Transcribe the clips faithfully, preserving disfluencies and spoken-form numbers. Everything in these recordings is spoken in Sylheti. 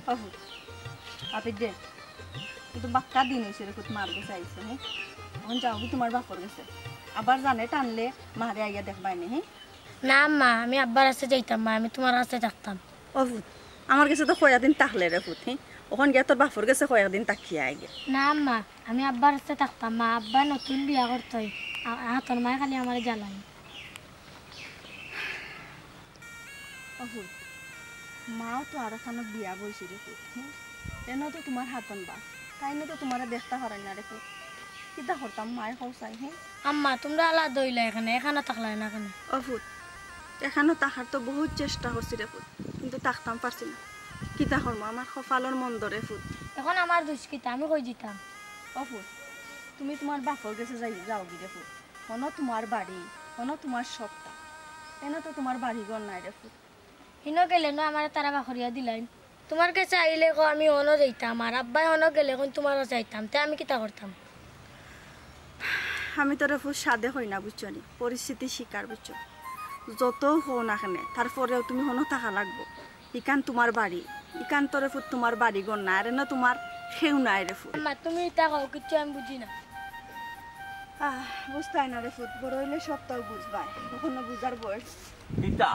ও ফুত, আপিত দে। কিন্তু বাক্কা দিন অইছে রে ফুত, মার গেছে আইছো, হে? অখন যাওগি তুমার বাপর গেছে। আবার জানে টানলে মারে আইয়া দেখবায় নে, হে? না আম্মা, আমি আব্বার গেছে যাইতাম মা, আমি তুমার গেছে থাকতাম। ও ফুত, আমার গেছে তো কয়েকদিন থাকলে রে ফুত, হে? অখন গিয়া তোর বাপর গেছে কয়েকদিন থাকিয়া আইগে। না আম্মা, আমি আব্বার গেছে থাকতাম মা, আব্বা নতুন বিয়া করতই, আ-, আতর মায় খালি আমারে জ্বালায়। ও ফুত, মাও তো আরো খানো বিয়া বইছে রে ফুত, হে? এনো তো তুমার হাতন বা, তাইন তো তুমারে দেখতা পারইন না রে ফুত। কিতা করতাম মায় কও চাই, হে? আম্মা, তুমরা আলাদা অইলা এখানে, এখানো থাকলায় না কেনে? ও ফুত, এখানো থাকার তো বহুত চেষ্টা করছি রে ফুত, কিন্তু থাকতাম পারছি না। কিতা করমু, আমার কপালর মন্দ রে ফুত। অখন আমার দুষ কিতা, আমি কই দিতাম? ও ফুত, তুমি তুমার বাপর গেছে যাই, যাওগি রে ফুত। হনো তুমার বাড়ি, হনো তুমার সত্তা। এনো তো তুমার বাড়ি ঘর নাই রে ফুত। হিনো গেলে নু আমারে তারা বাখরিয়া দিলাইন। তুমার গেছে আইলে কও আমি হনো যাইতাম, আর আব্বায় হনো গেলে কইন তুমার গেছে যাইতাম, তে আমি কিতা করতাম? আমি তোরে ফুত সাধে কই না, বুঝছো নি? পরিস্থিতির শিকার, বুঝছো? যতউ কও না কেনে, তারপরেও তুমি হনো থাকা লাগবো। ইখান তুমার বাড়ি, ইখান তো রে ফুত তুমার বাড়ি ঘর না, আর এনো তুমার কেউ নাই রে ফুত। আম্মা, তুমি ইতা কও, কিচ্ছু আমি বুঝি না। আহ, বুঝতায় না রে ফুত, বড় অইলে সবতাউ বুঝবায়, অখনো বুঝার বয়স। কিতা?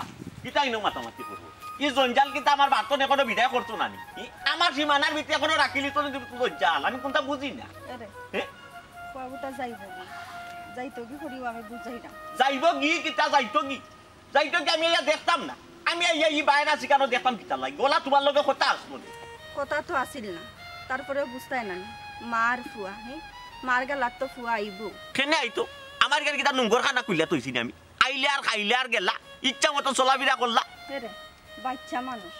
কিতা ইনো মাতামাতি করো? ই জঞ্জাল কিতা আমার বাতন এখনো বিদায় করছো না নি? ই আমার সীমানার ভিতরে এখনো রাখিলি তো নি তুমি জঞ্জাল, আমি কুনতা বুঝি না। এরে, হে? কওয়াগুতা যাইবো গি? যাইতো গি করিও আমি বুঝাইরাম। যাইবো গি কিতা যাইতো গি? যাইতো গি আমি আইয়া দেখতাম না? আমি আইয়া ই বায়না শিখানো দেখতাম কিতার লাগি? অলা তুমার লগে কথা আছলো নি? কথা তো আছিল না, তারপরেও বুঝতায় না নি? মার ফুয়া, হে? মার গালাত তো ফুয়া আইবো। কেনে আইতো? আমার ইখান কিতা নুঙ্গর খানা খুলিয়া থইছি নি আমি? আইলা আর খাইলা আর গেলা, ইচ্ছা মতো চলাফিরা করলা। এরে, বাইচ্চা মানুষ,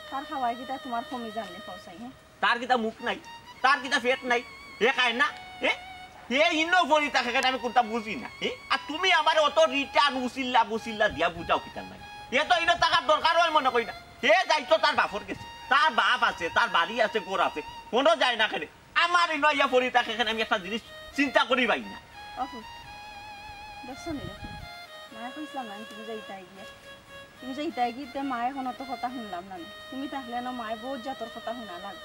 তার খাওয়ায় কিতা তুমার কমি যার নি কও চাই, হে? তার কিতা মুখ নাই? তার কিতা পেট নাই? হে খায় না? হে? হে ইনো পড়ি থাকে কেনে আমি কুনতা বুঝি না। হে? আর তুমি আমারে অত রিটার্ন উসিল্লা বুসিল্লা দিয়া বুঝাও কিতার লাগি? হে তো ইনো থাকার দরকার অয় মনে করি না। হে যাইতো তার বাপর গেছে। তার বাপ আছে, তার বাড়ি আছে, ঘর আছে। হনো যায় না কেনে? আমার ইনো আইয়া পড়ি থাকে কেনে আমি একটা জিনিস চিন্তা করি পাই না। ও ফুত, দেখছো নি রে ফুত? মায়ে কইছলাম না, তুমি যাইতায় গিয়া। তুমি যাইতায় গি, তে মায়ে অখন অত কথা হুনলাম না নি। তুমি থাকলে না মায়ে বহুত জাতর কথা হুনা লাগে।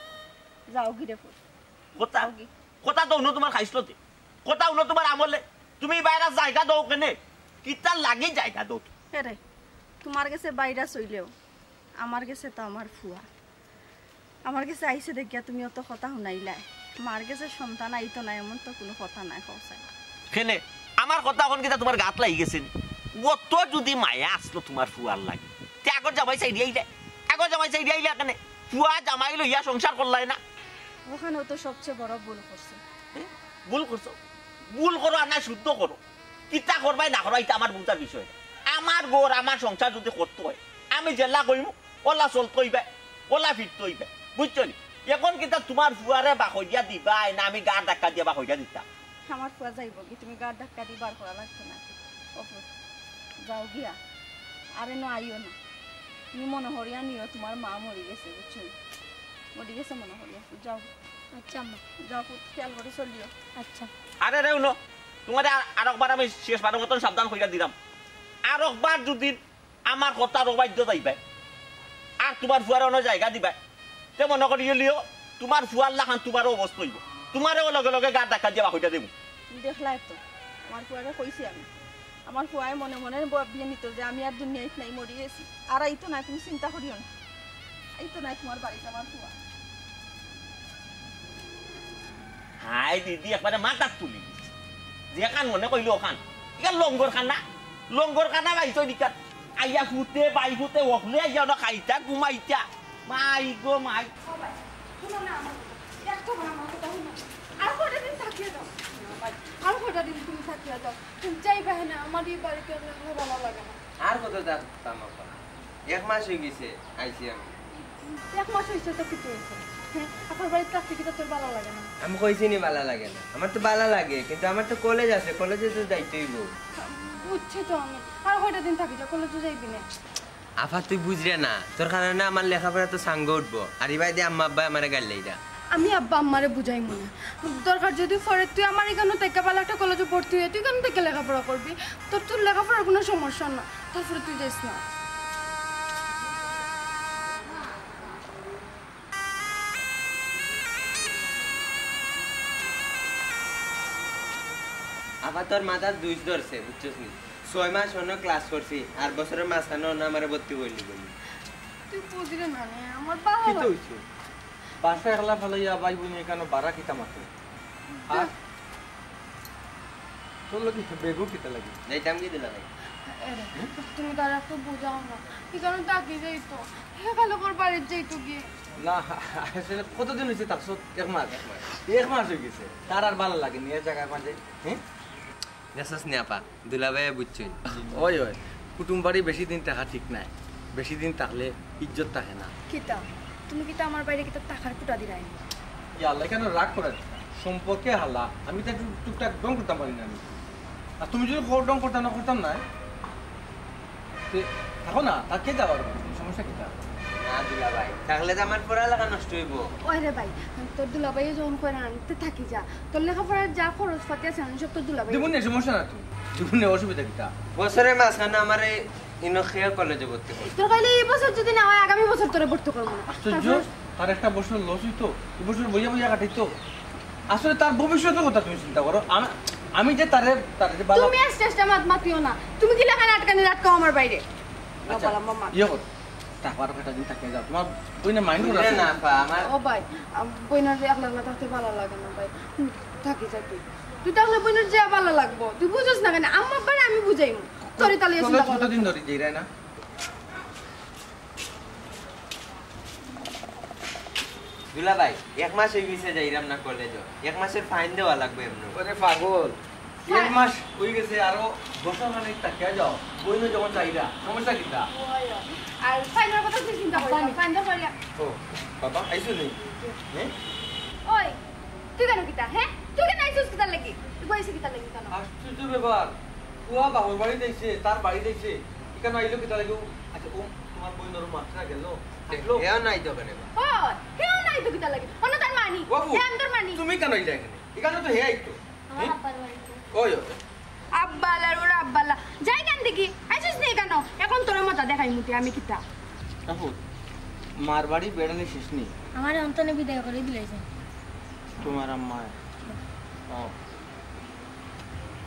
যাওগি রে ফুত। কথা? যাওগি। কথা তো হুনো তুমার খাইছলতে। কথা হুনো তুমার আমলে। তুমি বাইরে জাগা দেও কেনে? কিতার লাগি জাগা দেও? এরে, তুমার গেছে বাইরে চইলেও, আমার গেছে তো আমার ফুয়া। আমার গেছে আইছে দেখিয়া তুমি অত কথা হুনাইলায়। মার গেছে সন্তান আইতো না, এমন তো কুনু কথা নাই, কও চাই। কেনে? আমার কথা অখন কিতা তুমার গাত লাগি গেছে নি? অত যুদি মায়া আছলো তুমার ফুয়ার লাগি, তে আগর জামাই ছাড়ি আইলায়? আগর জামাই ছাড়ি আইলায় কেনে? ফুয়া জামাই লইয়া সংসার করলায় না? অখানেউ তো সবচে বড় ভুল করছে। হে? ভুল করছো? ভুল করো আর না শুদ্ধ করো। কিতা করবায় না করবায়, ইটা আমার বুঝার বিষয় না। আমার ঘর, আমার সংসার যুদি করতো অয়, আমি যেলা কইমু, অলা চলতো অইবায়, অলা ফিরতো অইবায়। বুঝছো নি? অখন কিতা তুমার ফুয়ারে বাখরিয়া দিবায় না আমি গার ধাক্কা দিয়া বাখরিয়া দিতাম? আমার ফুয়া যাইবো গি, তুমি গার ধাক্কা দি বার করা লাগতো না। ও ফুত, যাও গিয়া, আর এনো আইও না। তুমি মনো করিয়া নিও তুমার মা মরি গেছে, বুঝছো নি? মরি গেছে মনো করিয়া, যাও। আচ্ছা আম্মা। যাও ফুত, খেয়াল করি চলিও। আচ্ছা। আরে রে, হুনো, তুমারে আর, আরকবার আমি শেষবারর মতন সাবধান করিয়া দিরাম। আরকবার যুদি আমার কথার অবাধ্য যাইবায়, আর তুমার ফুয়ারে অন্য জাগা দিবায়, তে মনো করিলিও, তুমার ফুয়ার লাখান তুমারও অবস্থা অইবো। তুমারেও লগে লগে গার ধাক্কা দিয়া বাখরিয়া দিমু। তুমি দেখলায় তো, আমার ফুয়ারে কইছি আমি। আমার ফুয়ায় মনে মনে ব-, বিয়ে নিতো যে আমি আর দুনিয়াত নাই, মরি গেছি। আর আইতো না, তুমি চিন্তা করিও না। আইতো না তুমার বাড়িত আমার ফুয়া। হায় দিদি, একবারে মাথাত তুলি দিছে। যেখান মনে কইলো অখান। ইখান লঙ্গর খানা, লঙ্গর খানা পাইছো নিকান। আইয়া ফুতে, বাই ফুতে, অকলে আইয়া অনো খাইতা, ঘুমাইতা। মাই গো মাই। ও ভাই, হুনো না আমার কথা। দেখো ভাই, আমার কথা হুনো। আর কয়টা দিন থাকিয়া যাও। না ভাই, আর কয়টা দিন তুমি থাকিয়া যাও। তুমি যাইবায় না, আমার ই বাড়িত আমার ভালা লাগে না। আর কত থাকতাম আপা? এক মাস অই গেছে আইছি আমি। এক মাস অইছে তো কিতা অইছে? হে, আপার বাড়িত থাকতে কিতা তোর ভালা লাগে না? আমি কইছি নি ভালা লাগে না? আমার তো ভালা লাগে, কিন্তু আমার তো কলেজ আছে, কলেজে তো যাইতে অইবো। বুঝছি তো আমি। আর কয়টা দিন থাকি যা, কলেজে যাইবি না। আফা, তুই বুঝরে না, তোর কারণে আমার লেখাপড়া তো সাঙ্গ উঠবো, আর ইবায়দি আম্মা আব্বায় আমারে গাইল্লাইরা। আমি আব্বা আম্মারে বুঝাইমু না, দরকার যুদি পড়ে তুই আমার ইখানো থাকি ভালা একটা কলেজে ভর্তি অইয়া তুই ইখানো থাকি লেখাপড়া করবি, তোর, তোর লেখাপড়ার কুনু সমস্যা না, তারপরে তুই যাইস না। তোর মাথার দুষ ধরছে, বুঝছস নি? ছয় মাস অন্য ক্লাস করছি, আর বছরের মাঝখানে অন্য আমারে ভর্তি করলি বলি। তুই বুঝলি না নে, আমার বাবা কিতা হইছে? বাসা একলা ফালাইয়া ভাই বইন এখানো বারা কিতা মাতে? আর তোর লগে বেগও কিতা লাগে? যাইতাম কি দিলা ভাই? এরে, তুমি তার একটু বুঝাও না। কি কারণ তাকে যাইতো? হে ভালো করে বাড়ির যাইতো গিয়ে। না, আসলে কতদিন হইছে থাকছো? এক মাস। এক মাস। এক মাস হয়ে গেছে। তার আর ভালো লাগেনি এ জায়গার মাঝে। হ্যাঁ? দেখছস নি আপা, দুলাভাই বুঝছইন। ওই, ওই, কুটুম বাড়ি বেশি দিন থাকা ঠিক নাই, বেশি দিন থাকলে ইজ্জত থাকে না। কিতা? তুমি কিতা আমার বাইরে কিতা টাকার কুটা দিরায় নি? ইয়া আল্লাহ, কেন রাগ করে? সম্পর্কে হালা, আমি তো একটু টুকটাক ঢং করতাম পারি না আমি। আর তুমি যদি কো-, ঢং করতাম না, করতাম না, তে থাকো না, তাকে যাওয়ার সমস্যা কিতা? না দুলাভাই, থাকলে তো আমার পড়ালেখা নষ্ট হইব। ওই রে ভাই, তোর দুলাভাইও যখন কয় না, তে থাকি যা। তোর লেখাপড়ার যা খরচ পাতি আছে, আমি সব তোর দুলাভাই। জীবনে সমস্যা না তো, জীবনে অসুবিধা কিতা? বছরের মাঝখানে আমার এই ইনখিয়া কলেজে ভর্তি করো। তোর কাইলে এই বছর যদি না হয়, আগামী বছর তোরে ভর্তি করবো না। আশ্চর্য, তারপর তার একটা বছর লস হইতো, এই বছর বইয়া বইয়া কাটাইতো। আসলে তার ভবিষ্যতের কথা তুমি চিন্তা করো। আমি, আমি যে তারে, তারে যে বালা তুমি আস্তে আস্তে মাত মাতিও না। তুমি কি লাখান আটকানি আটকাও আমার বাইরে? আচ্ছা, বাবা, মামা। ইয়ে কর, তারপর একটা দিন থাকে যাও। তোমার বইনে মাইন্ড করে বুঝলে আছে। না, আপা, আমার ও ভাই, আম, বইনের যে একলা একলা থাকতে ভালো লাগে না ভাই। হুম, থাকি যা তুই। তুই তাহলে বইনের যে ভালো লাগবো। তুই বুঝছ না কেন? আম্মা আব্বারে আমি বুঝাইমু। তোরে তাহলে চলো, চিন্তা করো। কতদিন ধরে যাই রে না? দুলাভাই, এক মাস হয়ে গেছে যাইরাম না কলেজে। এক মাসের ফাইন দেওয়া লাগবে এমনি। ওরে পাগল, এক মাস হয়ে গেছে, আরো বছর খানেক থাকিয়া যাও। বইনে যখন চাইরা, সমস্যা কিতা? ওই, ওই। আর ফাইনের কথা তুই চিন্তা করিস না, ফাইন তো করিয়া। ও, বাবা, আইছো নি? হ্যাঁ? ওই, তুই কেন কিতা, হ্যাঁ? তুই কেন আইছস কিতার লাগি? তুই কইছিস কিতার লাগি কেন? আশ্চর্য ব্যাপার। পুয়া বাবার বাড়ি যাইছে, তার বাড়ি যাইছে। এখানে আইলো কিতার লাগি? আচ্ছা, ও তোমার বইনর মাত্রা গেল। দেখলো? হেও নাই তো কেন? ও, হেও নাই তো কিতার লাগি? অন্য তার মানি। বাবু, হে, আমি তোর মানি। তুমি কেন আইলা এখানে? এখানে তো হে আইতো। আমার আব্বার বাড়িতে। ওই, ওই। আব্বালার ওরা আব্বালা। যাই কেন দেখি? আইছিস নি কেন? এখন তোর মজা দেখাই মুতি আমি কিতা। দেখো, মার বাড়ি বেড়ানি শেষ নেই। আমার অন্তনে বিদায় করে দিলে যে। তোমার আম্মা। ও।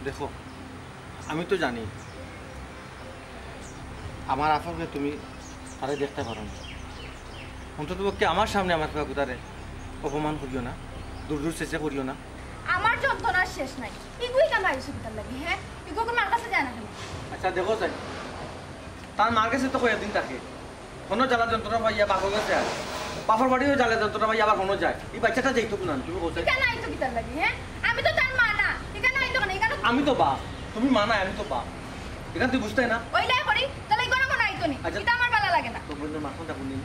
দেখো, আমি তো জানি, আমার আফাকে তুমি তারে দেখতে পারো না। অন্তত পক্ষে আমার সামনে আমার কাকুতারে অপমান করিও না, দূর দূর চেঁচে করিও না। আমার যন্ত্রণার শেষ নাই। ইগুই কেন আইসু কিতার লাগি, হ্যাঁ? ইগু কোন মার কাছে যায় না কেন? আচ্ছা, দেখো চাই, তার মার কাছে তো কয়েকদিন থাকে, কোনো জ্বালা যন্ত্রণা পাইয়া বাপর কাছে যায়, বাপর বাড়িও জ্বালা যন্ত্রণা পাইয়া আবার কোনো যায়। এই বাচ্চাটা যাইতো না, তুমি বলছো। এখানে আইতো কিতার লাগি, হ্যাঁ? আমি তো তার মা না। এখানে আইতো কেন? এখানে আমি তো বাপ, তুমি মা না, আমি তো বাপ। এখান তুই বুঝতে না? ওই লাই করি, তাহলে এই ঘরে কোনো আইতো নি। আচ্ছা। এটা আমার ভালো লাগে না। তো বললো, মাখন যাবো নি।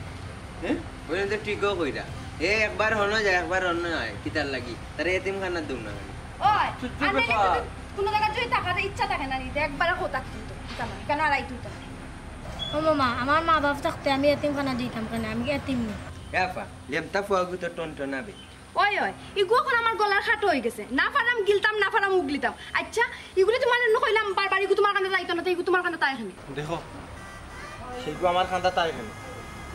হ্যাঁ? ওই তো ঠিকও কইরা। এ একবার হনো যায়, একবার অন্য হয়। কিতার লাগি? তারে এতিমখানাত দেও না কেন? ওই, চুপ, চুপ, আর নাইলে কথা। যদি কোনো জায়গায় যদি থাকার ইচ্ছা থাকে না, নিতে একবারে কোথা কিন্তু। কিতা মানে? কেন আর আইতো না? ও মামা, আমার মা বাপ থাকতে আমি এতিমখানা দিতাম কেন? আমি কি এতিম নি? এ আপা, লেমতা ফুয়াগু তো টনটনাবে। ওই, ওই, ইগু এখন আমার গলার খাটো হয়ে গেছে। না পারাম গিলতাম, না পারাম উগলিতাম। আচ্ছা, ইগুলি তোমার অন্য কইলাম, বারবার ইগু তোমার কান্দা যাইতো না, তো ইগু তোমার কান্দা তাই এখানে। দেখো, সেইগু আমার কান্দা তাই এখানে।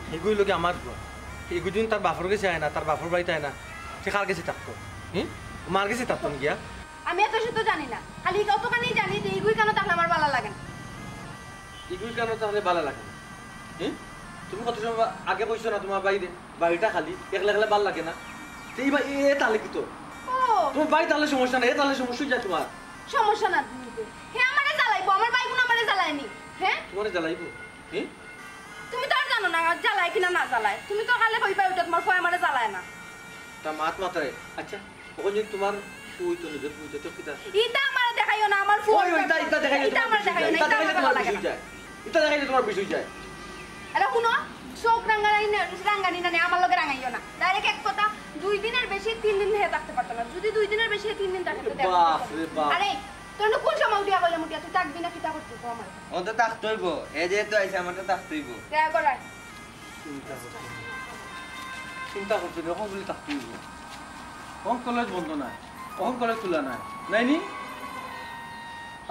সেইগুই লোকে আমার ফুয়া। এইগু যদি তার বাপর কাছে আয় না, তার বাপর বাড়িতে আয় না, সে কার কাছে থাকতো? হুম? মার কাছে থাকতো না গিয়া? আমি এত শত জানি না, খালি অতখানি জানি যে ইগুই কেন থাকলে আমার ভালো লাগে না। ইগুই কেন তাহলে ভালো লাগে না? হুম? তুমি কত সময় আগে কইছো না তোমার বাইরে, বাড়িটা খালি, একলা একলা ভালো লাগে না? তো এই বা-, এ, এ তাহলে কি তো? ও। তোমার বাড়ি তাহলে সমস্যা না, এ তাহলে সমস্যা হয়ে যায় তোমার। সমস্যা না তুমি তো। হে আমারে জ্বালাইবো, আমার বাইগুন আমারে জ্বালায়নি। হ্যাঁ? তোমারে জ্বালাইবো? হুম? তুমি তো আর জানো না, জ্বালায় কিনা না জ্বালায়। তুমি তো খালি কইবা ওটা তোমার ফুয়া আমারে জ্বালায় না। তা মাত মাতারে। আচ্ছা, ওখানে যদি তোমার ফুই তো নিজের ফুই তো কিতা? ইটা আমারে দেখাইও না, আমার ফুয়া ওই, ওই, ইটা, ইটা দেখাইলে ইটা তোমার আমারে বিষয় দেখাইও যায়। না, ইটা ইটা দেখাইলে আমার তোমার ভালো লাগে বিষয় না। যায়। ইটা দেখাইলে তোমার বিষয় যায়। আরে হুনো, চোখ রাঙানি না, রাঙানি না, আমার লগে রাঙাইও না। ডাইরেক্ট এক কথা, দুই দিনের বেশি তিন দিন হে থাকতে পারতো না। যদি দুই দিনের বেশি তিন দিন থাকে, তো দেখো। বাপ রে বাপ। আরে, তোর না কোন সময় উঠিয়া কইলাম, উঠিয়া তুই থাকবি না, কিতা করতে কো আমার? ও তো থাকতে হইব। এ যেহেতু আইছে, আমার তো থাকতে হইব। দয়া করায়। চিন্তা করছি। চিন্তা করছি, যখন বলি থাকতে হইব। কখন কলেজ বন্ধ নাই, কখন কলেজ খোলা নাই, নাইনি?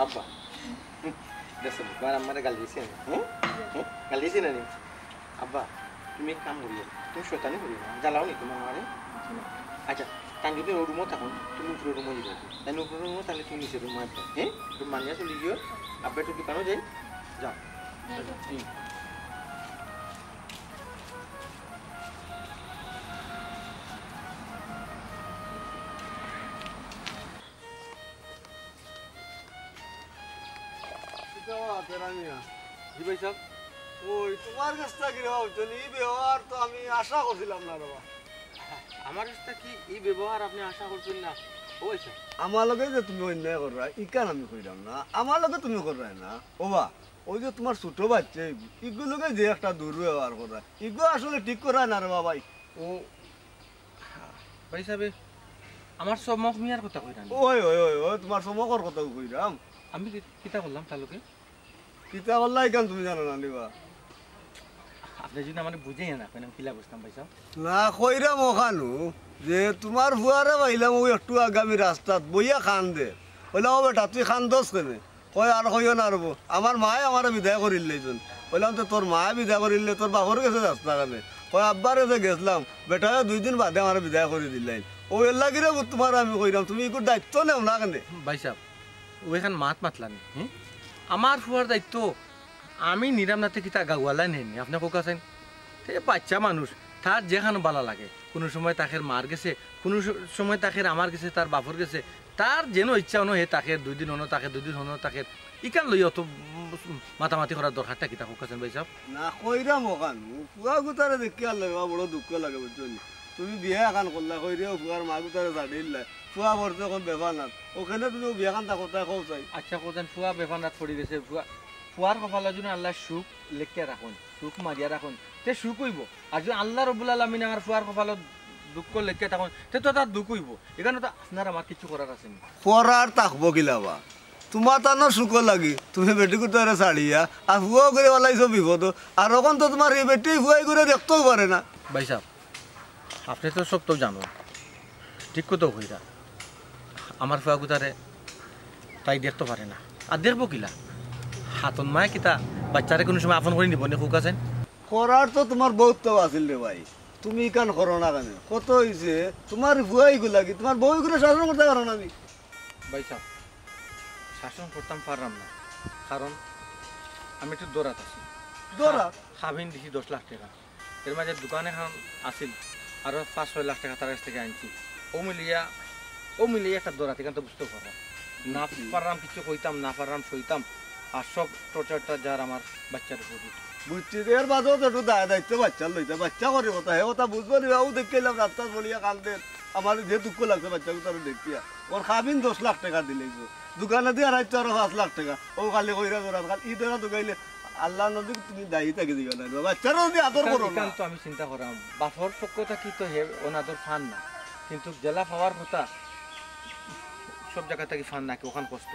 আব্বা, হুম, দেখছো, তোমার আম্মারে গালি দিছে না? হুম? হুম? গালি দিছে না নি? আব্বা, তুমি এক কাম করিও, তুমি শয়তানি করিও না, জ্বালাও নি তোমার মারে? আচ্ছা, তাইন যদি ও রুমো থাকইন, তুমি উপরে রুমো যাইবায়। তাইন উপরে রুমো থাকলে তুমি নিচে রুমো আসবায়। হ্যাঁ? তুমি মানিয়া চলি গিয়া, আব্বা একটু দোকানো যাইন। যাও। হুম। কিতা বা, তেরা মিয়া? জি ভাইসাব। ওই, তুমার গেছ থাকি রে বা, বুঝছো নি? ই ব্যবহার তো আমি আশা করছিলাম না রে বা। আমার গেছ থাকি ই ব্যবহার আপনে আশা করছইন না? ও ভাইসাব। আমার লগে যে তুমি অন্যায় কররায়, ইখান আমি কইরাম না। আমার লগে তুমি কররায় না। ও বা, ওই যে তুমার ছোট বাইচ্চা, ইগুর লগে যে একটা দুর্ব্যবহার কররায়, ইগু আসলে ঠিক কররায় না রে বা ভাই। ও, ভাইসাব, আমার চমক মিয়ার কথা কইরা নি? ওই, ওই, ওই, ওই, তুমার চমকর কথা কইরাম। আমি কি-, কিতা করলাম তার লগে? কিতা করলা ইখান তুমি জানো না নি বা? আপনে যদি আমারে বুঝাইয়া না কইন, আমি কিলা বুঝতাম ভাইসাব? না, কইরাম অখানউ যে তুমার ফুয়ারে পাইলাম অউ একটু আগে আমি রাস্তাত বইয়া কান্দে। কইলাম, "ও বেটা, তুই কান্দছ কেনে?" কয়, "আর কইও না রে বা, আমার মায়ে আমারে বিদায় করিলাইছইন।" কইলাম, "তে তোর মায়ে বিদায় করিলে, তোর বাপর গেছে যাস না কেনে?" কয়, "আব্বার গেছে গেছলাম, বেটায় দুই দিন বাদে আমারে বিদায় করি দিলাইল।" অউ এরলাগি রে বা তুমারে আমি কইরাম, তুমি ইগুর দায়িত্ব নেও না কেনে? ভাইসাব, অউ এখান মাত মাতলা নি, হুম? আমার ফুয়ার দায়িত্ব আমি নিরাম না তে কিতা গাঁওয়ালায় নেয়নি, আপনে কউক্কা চাইন? তে বাইচ্চা মানুষ, তার যেখানো ভালা লাগে, কুনু সময় থাকের মার গেছে, কুনু স-, সময় থাকের আমার গেছে, তার বাপর গেছে, তার যেনো ইচ্ছা অনো হে থাকের, দুই দিন অনো থাকের, দুই দিন অনো থাকের, ইখান লইয়া অত, উম, মাতামাতি করার দরকারটা কিতা কউক্কা চাইন ভাইসাব? না, কইরাম অখান, ফুয়া গুতারে দেখিয়া আল্লাহ রে বা বড় দুঃখ লাগে, বুঝছো নি? তুমি বিয়া এখান করলা, কইরে অউ ফুয়ার মা গুতারে ছাড়িলাইলা, ফুয়া পড়ছে অখন বেফানাত, অখানে তুমি অউ বিয়াখান থাকো, তাই কও চাই। আচ্ছা, কও চাইন, ফুয়া বেফানাত পড়ি গেছে, ফুয়া, ফুয়ার কপালো যদি আল্লায় সুখ লেখিয়া রাখইন, সুখ মারিয়া রাখইন, তে সুখ অইবো। আর যদি আল্লাহ রব্বুল আলামিন আমার ফুয়ার কপালো দুঃখ লেখিয়া থাকইন, তে তো তার দুঃখ অইবো। ইখানো তো আপনার আমার কিচ্ছু করার আছে নি। করার থাকবো কিলা বা? তুমার তানো সুখর লাগি, তুমি বেটি গুতারে ছাড়িয়া, আর ফুয়াও করি ফালাইছো বিপদো, আর অখন তো তুমার ই বেটি ফুয়াই করে দেখতেও পারে না। ভাইসাব, আপনে তো সব তো জানো, ঠিক কথা কইরা। আমার ফুয়া গুতারে তাই দেখতো পারে না, আর দেখবো কিলা? হাতর মায়ে কিতা বাইচ্চারে কুনু সময় আপন করি নিবো নি, কউক্কা চাইন? করার তো তুমার বউত তো আছিল রে ভাই, তুমি ইখান করো না কেনে? কত অইছে, তুমার ফুয়া ইগুর লাগি, তুমার বউ ইগুরে শাসন করতায় পারো না নি? ভাইসাব, শাসন করতাম পাররাম না, কারণ আমি একটু দরাত আছি। দরাত? খা-, খাবিন দিছি দশ লাখ টেকা, এর মাঝে দোকান এখান আছিল, আরো পাঁচ ছয় লাখ টেকা তার গেছ থাকি আনছি। অউ মিলিয়া, অউ মিলিয়া একটা দরাত, ইখান তো বুঝতেও পারো। না পাররাম কিচ্ছু কইতাম, না পাররাম সইতাম, আর সব টর্চারটা যার আমার বাইচ্চার উপরে। বুঝছি, এর বাদেও তো একটু দায় দায়িত্ব বাইচ্চার লইতা, বাইচ্চা করে কথা, হে কথা বুঝবো নি বা, অউ দেখিলাম রাস্তাত পড়িয়া কান্দের, আমার যে দুঃখ লাগছে বাইচ্চা গুতারে দেখিয়া। অর খাবিন দশ লাখ টেকা দিলাইছো, দোকানেদি হারাইছো আরো পাঁচ লাখ টেকা, অউ খালি কইরা দরাত, খালি ই দরাত দোকাইলে আল্লাহর নবী তুমি দায়ী থাকি দিও না, বাইচ্চারে যদি আদর ইখান, করো না। ইখান তো আমি চিন্তা করাম, বাপর পক্ষ থাকি তো হে অনাদর পার না, কিন্তু যেলা পাওয়ার কথা সব জাগা থাকি পার না, কি অখান কষ্ট,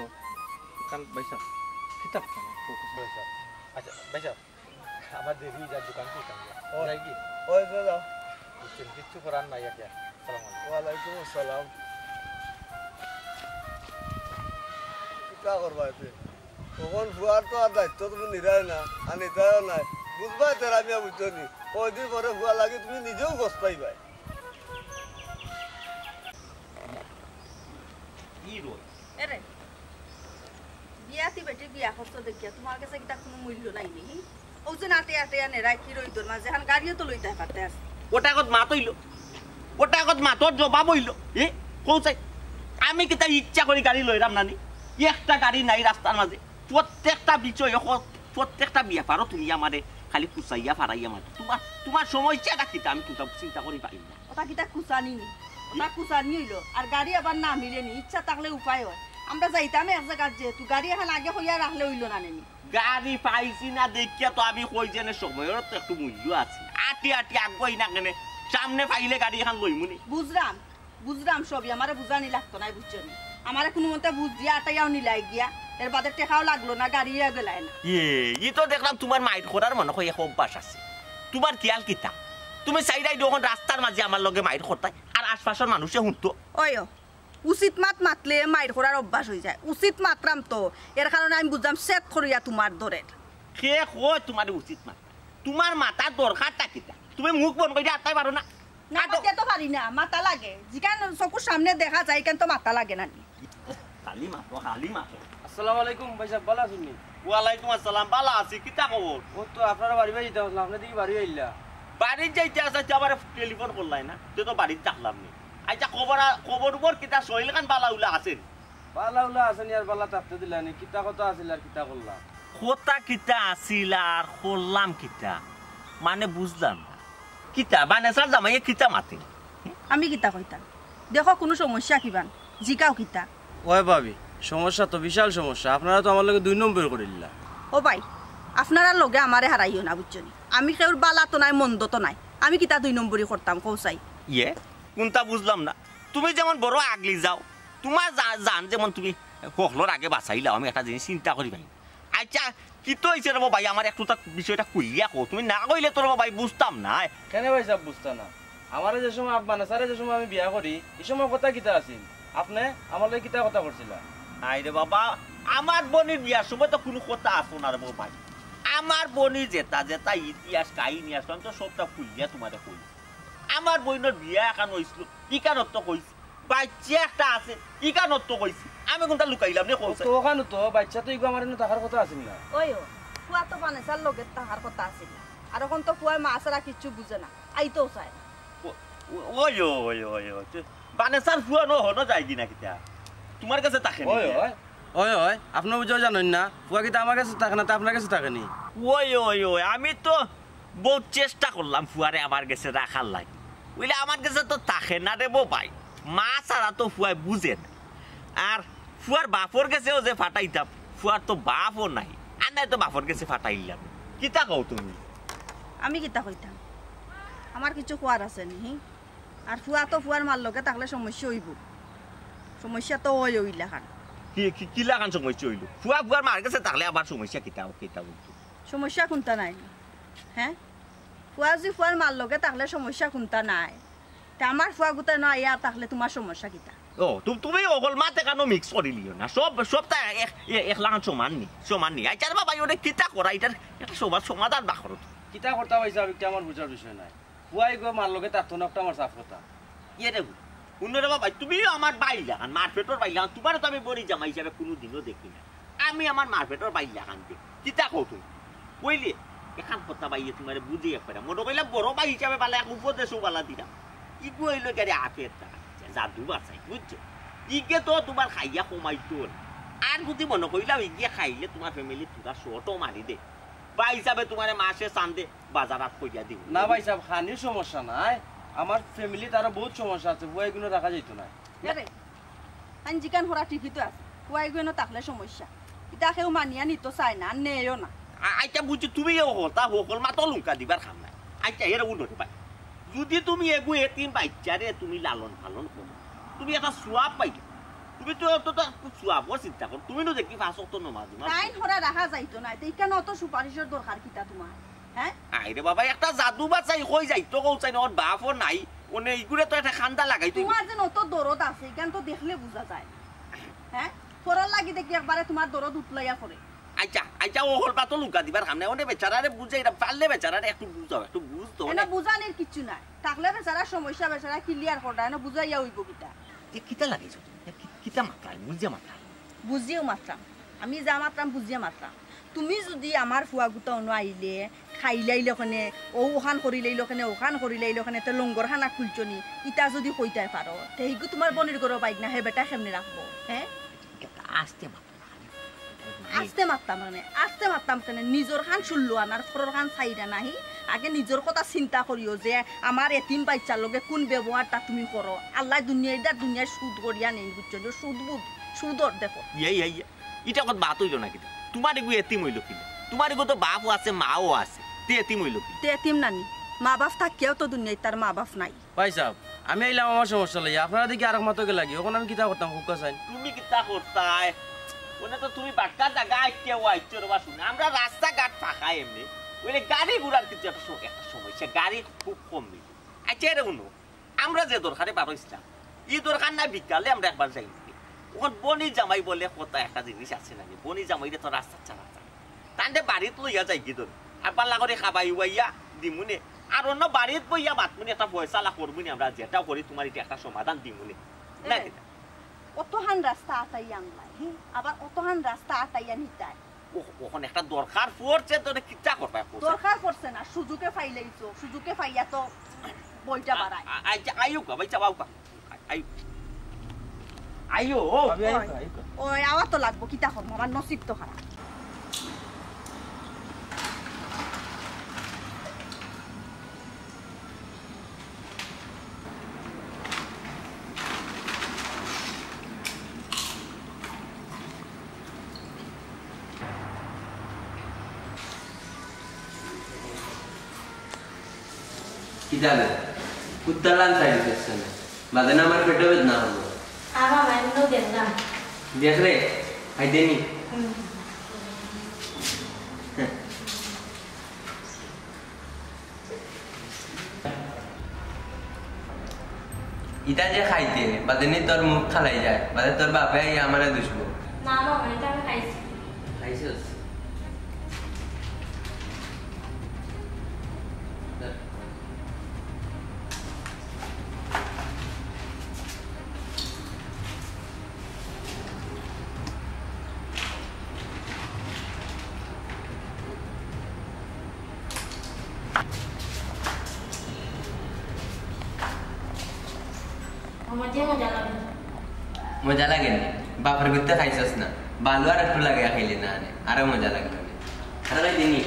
ইখান ভাইসাব, কিতা কথা না, কও কথা। ভাইসাব, আচ্ছা, ভাইসাব, আমার দেরি অই যার, দোকান খুলতাম গিয়া। ও। যাই কি? ওই তো যাও। বুঝছেন, কিচ্ছু করার নাই আর কি। আসসালামু আলাইকুম। ওয়ালাইকুম আসসালাম। কিতা করবা এতে? অখন ফুয়ার তো আর দায়িত্ব তুমি নিরায় না, আর নিতায়ও নায়। বুঝবায় তেরা মিয়া, বুঝছো নি? কয়দিন পরে ফুয়ার লাগি তুমি নিজেও পস্তাইবায়। কি রয়? এরে, বিয়াতি বেটি বিয়া করছো দেখিয়া তুমার গেছে কিতা কুনু মূল্য নাই নি? অউ যে আটিয়া আটিয়া নেরায় কি রইদর মাঝে, এখান গাড়িও তো লইতায় পারতে আছে। অটা আগত মাত অইলো, অটা আগত মাতর জবাব অইলো। এ, কও চাই, আমি কিতা ইচ্ছা করি গাড়ি লইরাম না নি? একটা গাড়ি নাই রাস্তার মাঝে। প্রত্যেকটা বিষয়, হ-, প্রত্যেকটা ব্যাপারও তুমি আমারে খালি কুচাইয়া ফারাইয়া মাতো। তুমার, তুমার সমস্যাটা কিতা আমি কুনতা চিন্তা করি পাই না। অটা কিতা কুচানি নি? অটা কুচানি অইলো। আর গাড়ি আবার না মিলে নি, ইচ্ছা থাকলে উপায় অয়। আমরা যাইতাম এক জাগাত, যেহেতু গাড়ি এখান আগে কইয়া রাখলে অইলো না নি? গাড়ি পাইছি না দেখিয়া তো আমি কই যে নে সময়র তো একটু মূল্য আছে। আটি আটি আগুয়াই না কেনে, সামনে পাইলে গাড়ি এখান লইমু নি। বুঝরাম, বুঝরাম সবই, আমারে বুঝানি লাগতো নায়, বুঝছো নি? আমারে কুনুমতে বুঝ দিয়া আটাইয়াও নিলায় গিয়া, এর বাদে টেকাও লাগলো না, গাড়িও গেলায় না। ইয়ে, ই তো দেখলাম তুমার মাইর করার মনো অয় এক অভ্যাস আছে। তুমার খিয়াল কিতা? তুমি চাইরায় অখন রাস্তার মাঝে আমার লগে মাইর করতায়, আর আশপাশর মানুষে হুনতো। ওই ও, উচিত মাত মাতলে মাইর করার অভ্যাস অইযায়। উচিত মাতরাম তো, এর কারণে আমি বুঝলাম সেট করিয়া তুমার দরের। কে কয় তুমারে উচিত মাত? তুমার মাতার দরকারটা কিতা? তুমি মুখ বন্ধ করিয়া আটতায় পারো না? না, মাতিয়া তো পারি না, মাতা লাগে। যেখান চকুর সামনে দেখা যায়, এখান তো মাতা লাগে না নি। খালি মাতো, খালি মাতো। আসসালামু আলাইকুম ভাইসাব, ভালা আছইন নি? ওয়ালাইকুম আসসালাম, ভালা আছি, কিতা খবর? অউ তো আপনারার বাড়ি বায় যাইতাম আছলাম, আপনে দেখি বাড়ি আইলা। বাড়িত যাইতে আছলাম, তে আমারে টেলিফোন করলায় না, তে তো বাড়িত থাকলাম নি। আইচ্ছা, খবর আ-, খবর উপর কিতা, শরীর খান ভালা উলা আছে নি? ভালা উলা আছে নি, আর ভালা থাকতে দিলা নি, কিতা কথা আছিল আর কিতা করলা? কথা কিতা আছিল আর করলাম কিতা, মানে বুঝলাম না। কিতা, বানেছার জামাইয়ে কিতা মাতে? আমি কিতা কইতাম? দেখো, কুনু সমস্যা কিবান? জিকাও কিতা? ওই ভাবি, সমস্যা তো বিশাল সমস্যা। আপনারা তো আমার লগে দুই নম্বরি করিলিলা। ও ভাই, আপনারার লগে আমারে হারাইও না, বুঝছো নি? আমি কেউর ভালা তো নায়, মন্দ তো নায়। আমি কিতা দুই নম্বরি করতাম, কও চাই? ইয়ে, কুনতা বুঝলাম না। তুমি যেমন বড় আগলি যাও, তুমার জা-, জান যেমন তুমি হকলর আগে বাচাইলাও, আমি একটা জিনিস চিন্তা করি ভাই। আইচ্ছা, কিতা অইছে রেবো ভাই, আমারে একটু তা বিষয়টা খুলিয়া কও। তুমি না কইলে তো রেবো ভাই বুঝতাম না। কেনে ভাইসাব বুঝতা না? আমারে যে সময় আপ-, বানেছারে যে সময় আমি বিয়া করি, ই সময় কথা কিতা আছিল? আপনে আমার লগে কিতা কথা করছিলা? আরে বাবা, আমার বইনর বিয়ার সময় তো কুনু কথা আছিল না রেবো ভাই। আমার বইনর যেতা যেতা ইতিহাস কাহিনী আছে, আমি তো সবটা খুলিয়া তুমারে কইছি। আমার বইনর বিয়া এখান অইছিল, ইখান তো কইছি। বাইচ্চা একটা আছে, ইখান তো কইছি। আমি কুনতা লুকাইলাম নি, কও চাই? তো অখান তো বাইচ্চা তো ইগু আমার এনো থাকার কথা আছিল না। ওই ও, ফুয়া তো বানেছার লগে থাকার কথা আছিল না। আর অখন তো ফুয়ায় মা ছাড়া কিচ্ছু বুঝে না, আইতেও চায় না। ও-, ও-, ওই, ওই, ওই, ওই, ওই, তে বানেছার ফুয়া অনো হনো যায়গি না কিতা? তুমার গেছে থাকে নি ওই, কে? ওই। ওই, ওই, আপনে বুঝাও জানইন না। ফুয়া কিতা আমার গেছে থাকে না, তে আপনার গেছে থাকে নি? ওই, ওই, ওই, আমি তো বউত চেষ্টা করলাম ফুয়ারে আমার গেছে রাখার লাগি। অইলে আমার গেছে তো থাকে না রেবো ভাই। মা ছাড়া তো ফুয়ায় বুঝে না। আর ফুয়ার বাপর গেছেও যে ফাটাইতাম, ফুয়ার তো বাপও নাই। আর নায় তো বাপর গেছে ফাটাইলাম। কিতা কও তুমি? আমি কিতা কইতাম? আমার কিচ্ছু কওয়ার আছে নি, হি? আর ফুয়া তো ফুয়ার মার লগে থাকলে সমস্যা অইবো। সমস্যা তো অয় অইলাখান। কি, কি, কিলাখান সমস্যা অইলো? ফুয়া ফুয়ার মার গেছে থাকলে আবার সমস্যা কিতা, কিতা অইতো? সমস্যা কুনতা নাই? হে? ফুয়া যুদি ফুয়ার মার লগে থাকলে সমস্যা কুনতা নাই, তে আমার ফুয়াগুতা অনো আইয়া থাকলে তুমার সমস্যা কিতা? ও, তু-, তুমি হকল মাত এখানো mix করিলিও না। সব, সবতা এক, এ-, একলাখান সমান নি, সমান নি। আইচ্ছা রে বাবা, ইটা কিতা করা, ইটার একটা সমাধান বার করো তো। কিতা করতা ভাইসাব, ইটা আমার বুঝার বিষয় নায়। ফুয়া ইগু মার লগে থাকতো না, অটা আমার সাফ কথা। ইয়ে রে, হুনো রে বাবা, তুমিও আমার ভাইর লাখান, মার পেটর ভাইর লাখান। তুমারে তো আমি বইনর জামাই হিসাবে কুনুদিনও দেখি না। আমি আমার মার পেটর ভাইর লাখান দেখি। কিতা কও তুমি? অইলে, এখান কথা ভাইয়ে তুমারে বুঝাইয়া কইরাম। মনো কইলাম বড় ভাই হিসাবে ভালা এক উপদেশও ভালা দিলাম। ইগু অইলো গিয়া আফের তারা, জাদু বাচাই, বুঝছো? ইগে তো তুমার খাইয়া কমাইতো না। আর যুদি মনো কইলাও ইগে খাইলে তুমার family তুমার short ও মারি দে। ভাই হিসাবে তুমারে মাসে চান্দে বাজার হাট করিয়া দিমু। না ভাইসাব, খানির সমস্যা নাই, আমার family-ত আরো বউত সমস্যা আছে, ফুয়া ইগুনো রাখা যাইতো নায়। এরে, আইন যেখান হরা ঠিকই তো আছে, ফুয়া ইগু অনো থাকলে সমস্যা, ইতা কেউ মানিয়া নিতো চায় না, আর নেয়ও না। আ-, আইচ্ছা বুঝছি, তুমি এ হতা হকল মাতো লুঙ্কা দিবার কাম নাই। আইচ্ছা, এরে হুনো রে ভাই, যুদি তুমি এগু এতিম বাইচ্চারে তুমি লালন পালন করো, তুমি একটা সওয়াব পাইবে। তুমি তো অত, তো সওয়াবর চিন্তা করো, তুমি নু দেখি পাঁচ ওয়াক্ত নমাজ, নমাজ তাইন হরা রাখা যাইতো নায়, তে ইখান অত সুপারিশর দরকার কিতা তুমার? হে? আরে বাবা, একটা জাদু বাচাই কই যাইতো কও চাই না, ওর বাপও নাই, অনে ইগুরে তো একটা কান্দা লাগাইতো অইবো। তুমার যেন অত দরদ আছে, ইখান তো দেখলে বুঝা যায়। হে? পরর লাগি দেখি একবারে তুমার দরদ উতলাইয়া পড়ে। আইচ্ছা, আইচ্ছা, অউ হকল মাতো লুঙ্কা দিবার কাম নাই, অনে বেচারারে বুঝাইরাম, পারলে বেচারারে একটু বুঝাও, একটু বুঝ তো, এনো অনে বুঝানির কিচ্ছু নাই, থাকলে বেচারার সমস্যা বেচারায় clear কররা, এনো বুঝাইয়া অইবো কিতা? এ কিতা লাগাইছো তুমি? এ কি-, কিতা মাতরায়? বুঝিয়া মাতরায়? বুঝিয়াউ মাতরাম। আমি যা মাতরাম, বুঝিয়া মাতরাম। তুমি যুদি আমার ফুয়াগুতা অনো আইলে, খাইলাইলো কেনে, অউ অখান করিলাইলো কেনে, অখান করিলাইলো কেনে, তে লঙ্গরখানা খুলছো নি, ইতা যুদি কইতায় পারো, তে হিগু তুমার বইনর ঘরর বাইগনা, হে বেটায় কেমনে রাখবো, হে? আস্তে মাত। আস্তে মাততাম কেনে, আস্তে মাততাম কেনে, নিজর খান ষোলো আনার পরর খান চাইরা নাহি। আগে নিজর কথা চিন্তা করিও যে আমার এতিম বাইচ্চার লগে কুন ব্যবহারটা তুমি করো। আল্লায় দুনিয়াইর দার দুনিয়ার সুদ করিয়া নেইন, বুঝছো নি? সুদ বুদ, সুদর দেখো। ইয়া, ইয়া, ইয়া। ইটা কত মাত অইলো না কিতা? তুমার ইগু এতিম অইলো কিলা? তুমার ইগু তো বাপও আছে, মাও আছে। তে এতিম অইলো কিলা? তে এতিম নানি, মা বাপ থাকিয়াও তো দুনিয়াইত তার মা বাপ নাই। ভাইসাব, আমি আইলাম আমার সমস্যা লইয়া, আপনারা দেখি আরক মাতো গেলাগি, অখন আমি কিতা করতাম, কউক্কা চাইন? তুমি কিতা করতায়? অনে তো তুমি বাক্কা জাগা আইট্টা আইছো রে বা, হুনো, আমরা রাস্তাঘাট ফাঁকা এমনে, অইলে গাড়ি ঘোড়ার কিন্তু একটা স-, একটা সমস্যা, গাড়ি খুব কম মিলে। আইচ্ছা, এরে হুনো, আমরা যে দরকারে বার অইছলাম, ই দরকার না বিকালে আমরা একবার যাই। অখন বইনর জামাই বলে কথা একটা জিনিস আছে না নি, বইনর জামাইরে তো রাস্তাত ছাড়া যায় না। তানরে বাড়িত লইয়া যাইগি ধরো। আর পাল্লা করি খাবাই উবাইয়া দিমুনে। আর অন্য বাড়িত বইয়া মাতমুনি, একটা ফয়সালা করমুনি আমরা, যেটা করি তুমার ইটা একটা সমাধান দিমুনি। না এ, কিতা? অতখান রাস্তা আটাই আনলাই, হি? আবার অতখান রাস্তা আটাইয়া নিতায়। ও, অখন একটা দরকার পড়ছে তো, কিতা করবা কও? দরকার পড়ছে না, সুযোগে পাইলাইছো, সুযোগে পাইয়া তো বইটা আ-, বাড়ায়। আ-, আচ্ছা, আইউক্কা, ভাই, চাও, আউক্কা। আই-, আইও, ও। ভাবি, আইও, ওই, আইও। ওই, আওয়া তো লাগবো, কিতা করবো, আমার নসিব তো খারাপ। কিতা রে? কুত্তার লাখান চাইছস কেনে? বাদে না আমার পেটো বেদনা করবো। আবা, মাইন্দ দেখলাম। দেখ রে, খাইতে নি? হুম। ইটা যে খাইতে, বাদে নি তোর মুখ খালাই যায়, বাদে তোর বাপে আইয়া আমারে দুষবো। না বাবা, ইটা আমি খাইছি। খাইছস? আমার যে মজা লাগে। মজা লাগে নি? বাপর গুত্তে খাইছস না? বালু আর একটু লাগাইয়া খাইলে না আনে, আরো মজা লাগলো নে। আরো খাই দিনি।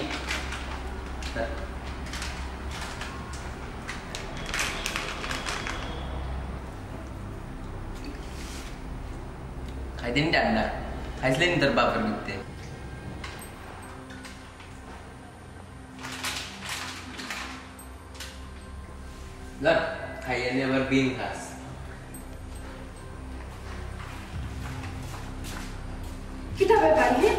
খাই দিন ডান্ডা। খাইছলে নি তোর বাপর গুত্তে? ধর, খাইয়া নে আবার বিন খাস। কিতা ব্যাপার রে?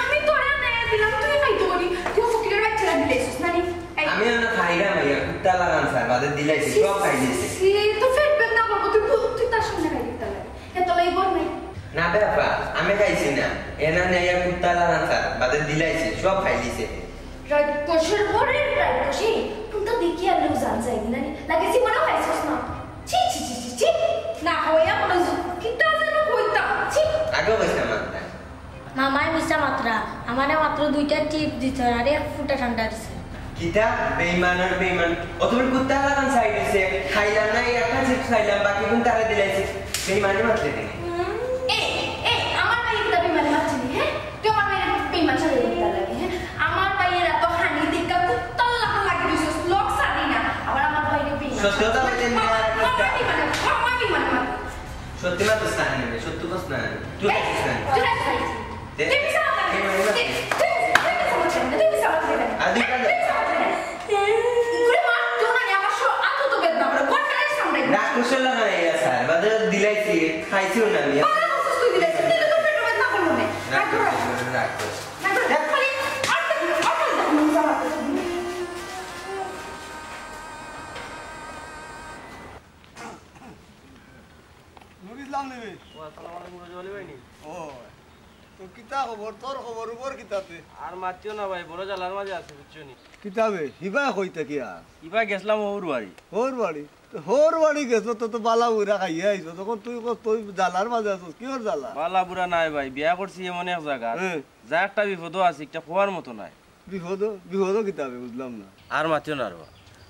আমি তোরে আনাইয়া দিলাম, তুই খাইতো করি। তুই ফকিরের বাচ্চারে দিলাইছস না নি? এই আমি না খাইরাম, মাইয়া কুত্তা লাখান স্যার, বাদে দিলাইছি, সব খাই দিছে। সে তো পেট বেদনা করবো, তুই বু-, তুই তার সামনে খাই দিতে লাগে। এত লাই বল নাই। না বে আপা, আমি খাইছি না। এনা নেয়া কুত্তা লাখান স্যার, বাদে দিলাইছি, সব খাই দিছে। রাক্ষসের ঘরে রাক্ষসী, কোনটা দেখি আর লোক জান যায় না নি? লাগে জীবনেও খাইছস না। ছি, ছি, ছি, ছি, ছি। না হইয়া মনে হয় কিতা যেন হইতা। ছি। আগেও কইছিলাম না। মামায় মিছা মাতরা, আমারে মাত্র দুইটা টিপ দিছে আর এক ফুটা ঠান্ডা দিছে। কিতা? বেইমান আর বেইমান। অত বড় কুত্তা লাখান চাই দিছে। খাইলাম না, এই একটা চিপস খাইলাম, বাকি কোন তারে দিলাইছি। বেইমানি মাতলে দিনে। হুম, এই, এই, আমার ভাই কিতা বেইমানি মাতছিলি, হ্যাঁ? তুই আমার ভাইরে বেইমান সাজাই দিতে লাগে, হ্যাঁ? আমার ভাইয়ের এত হানি দেখা কুত্তার লাখান লাগি দিছস, লগ ছাড়ি না। আবার আমার ভাইরে বেইমান সত্যি কথা কইতে মিয়া আর কুত্তা। আমার বেইমান, আমার বেইমান, আমার। সত্যি মাতস না, হানি, সত্যি কস না। তুই এই, খাইছিস না? তুই খাইছিস না? দে। তুই মিছা মাত কেন? এই, এই, এই। তুই, তুই মিছা মাত কেন? তুই মিছা মাত কেন? আর তুই কেন? তুই মিছা মাত কেন? ওরে মা, তোর না আমার সব আতো তো বেদনা করে। কোন কারণে সামনে? রাগ করছে না, না, এই আছে। আর বাদে দিলাইছি, খাইছিও না আমি। বাবা, কসুস তুই দিলাইছিস? তুই তো তোর পেটে বেদনা করলো না। রাগ করছে, রাগ করছে। রাগ করছে। খালি আর তো, আর তো মিছা মাত। নুর ইসলাম নিবে। ও, আসসালামু আলাইকুম, রজব আলী ভাই নি? ও, তো কিতা খবর? তোর খবর উবর কিতাতে? আর মাতিও না ভাই, বড় জ্বালার মাঝে আছি, বুঝছো নি? কিতাবে? হিবা কই থাকি আর? হিবা গেছলাম হউর বাড়ি। হউর বাড়ি? তো হউর বাড়ি গেছো তো, তো বালা বুরা খাইয়া আইছো। তখন তুই কস তুই জ্বালার মাঝে আছস, কিওর জ্বালা? বালা বুরা নাই ভাই, বিয়া করছি এমন এক জাগাত। হ্যাঁ। যা একটা বিপদও আছে, একটা খোয়ার মতো নাই। বিপদ, বিপদ কিতাবে বুঝলাম না। আর মাতিও না রে বা।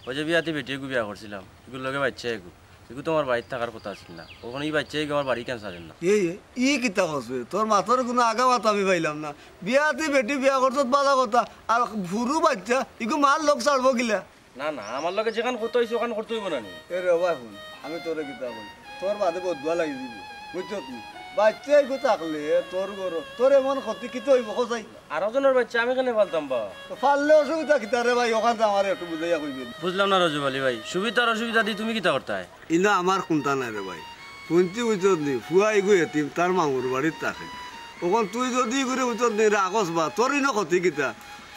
ওই যে বিয়াতি বেটি এগু বিয়া করছিলাম, এগুর লগে বাইচ্চা এগু, এগু তো আমার বাড়িত থাকার কথা আছিল না। অখন ই বাইচ্চা এগু আমার বাড়ি কেন ছাড়ের না? এই, ই কিতা কস বে? তোর মাতর কুনু আগা মাথা আমি পাইলাম না। বিয়াতি বেটি বিয়া করছত বালা কথা, আর হুরু বাইচ্চা, ইগু মার লগ ছাড়বো কিলা? না, না, আমার লগে যেখান কথা অইছে, ওখান করতে অইবো না নি? এ রে বাবা, হুন, আমি তোরে কিতা কই, তোর বাদে বদদোয়া লাগি দিবো, বুঝছত নি? বাইচ্চা এগু থাকলে তোর ঘরো, তোর এমন ক্ষতি কিতা অইবো, কও চাই? আরক জনর বাইচ্চা আমি কেনে ফালতাম বা? তো ফাললে অসুবিধা কিতা রে ভাই, ওখান তো আমারে একটু বুঝাইয়া কইবে। বুঝলাম না রজব আলী ভাই, সুবিধা আর অসুবিধা দি তুমি কিতা করতায়? ইনো আমার কুন্তা নাই রে ভাই। হুনছি বুঝছত নি, ফুয়া ইগু এতিম, তার মামুর বাড়িত থাকে। অখন তুই যুদি ইগুরে বুঝছত নি, রাখস বা, তোর ইনো ক্ষতি কিতা?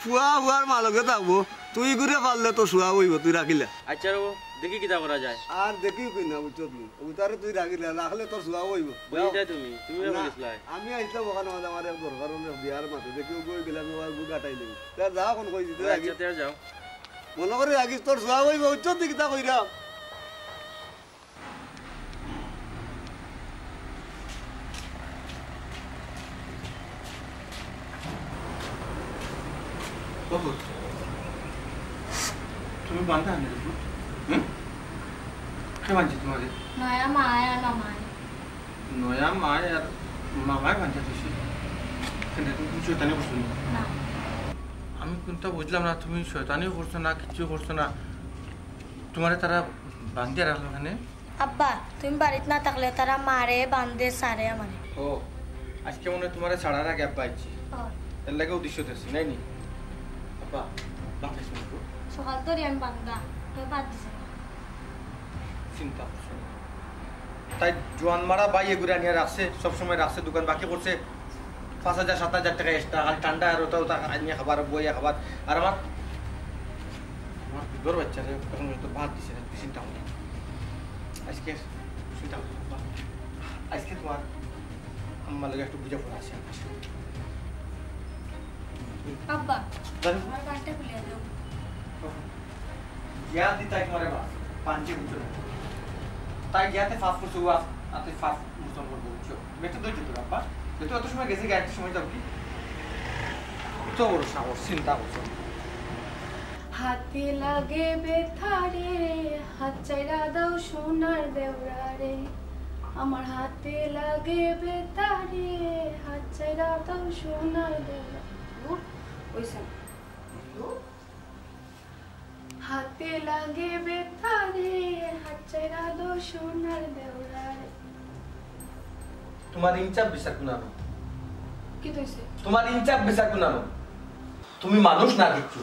ফুয়া ফুয়ার মা লগে থাকবো, তুই ইগুরে ফাললে তোর সোয়াব অইবো, তুই রাখিলা। আচ্ছা রবো, দেখি কিতা করা যায়। আর দেখিও কই না, বুঝছত নি? অউ তারে তুই রাখিলা, রাখলে তোর সোয়াব অইবো। কই যাও। যাইতায় তুমি? তুমি না, কই গেছলায়? আমি আইছলাম অখান, আমার এক দরকার অইলো, বিয়ার মাতে। দেখি অগু অই গেলে আমি অউ কাটাই নিমু। তে যাও, অখন কই দিতে আচ্ছা, লাগি। তে যাও। মনো করি রাখিস, তোর জবাব অইবো, বুঝছস তুই কিতা কইরাম? ও পুত, তুমি বান্ধা আনলে পুত? হুম? কে বানছে তোমারে? নয়া মায় আর মামায়। নয়া মায় আর মামায় বানছে তুই? কিন্তু তুমি শয়তানি করছো না? না। আমি কোনটা বুঝলাম না, তুমি শয়তানি করছো না, কিচ্ছু করছো না, তোমারে তারা বান্ধিয়া রাখলো কেনে? আব্বা, তুমি বাড়িত না থাকলে তারা মারে, বান্ধে, ছাড়ে আমারে। ও, আজকে মনে হয় তোমারে ছাড়ার আগে আব্বা আইছে। ও। এর লাগি উদ্দেশ্য দেখছি, নাই নি? আব্বা, বাপ আইছে না তো? সকাল ধরি আমি বান্ধা, কেউ বাদ দিছে না। চিন্তা করছো না। তাই জোয়ান মারা ভাই এগুরে আনিয়া রাখছে, সবসময় রাখছে, দোকান বাকি করছে। পাঁচ হাজার, সাত হাজার টেকা extra, খালি ঠান্ডা আর ওটা, ওটা আনিয়া খাবার, বইয়া খাবার। আর আমার, আমার দুধর বাচ্চারে এখন পর্যন্ত ভাত দিছে না, তুই চিন্তা কর। আজকে চিন্তা কর, আজকে তোমার আম্মার লগে একটু বুঝা পড়া আছে আমার। আব্বা, জানো? আমার কানটা খুলিয়া দাও। গিয়া দি তাই তোমারে বাপ, পাঞ্চে বুঝছো না। তাই গিয়াতে ফাফ করছো, ও আতে ফাফ মোচন করবো, বুঝছো? তুমি একটু ধৈর্য ধরো, আব্বা। যেহেতু অত সময় গেছে, গিয়া একটু সময় যাও কি? অত বড় সাহস, চিন্তা করছো। হাতে লাগে বেতারে, হাত চাইরা দাও সোনার দেওরা রে। আমার হাতে লাগে বেতারে, হাত চাইরা দাও সোনার দেওরা। ধুর, ওই same। হাতে লাগে বেতারে, হাত চাইরা দাও সোনার দেওরা রে। তোমার ইনসাফ বিচার কুনানো? কি তৈছে? তোমার ইনসাফ বিচার কুনানো? তুমি মানুষ না কিচ্ছু।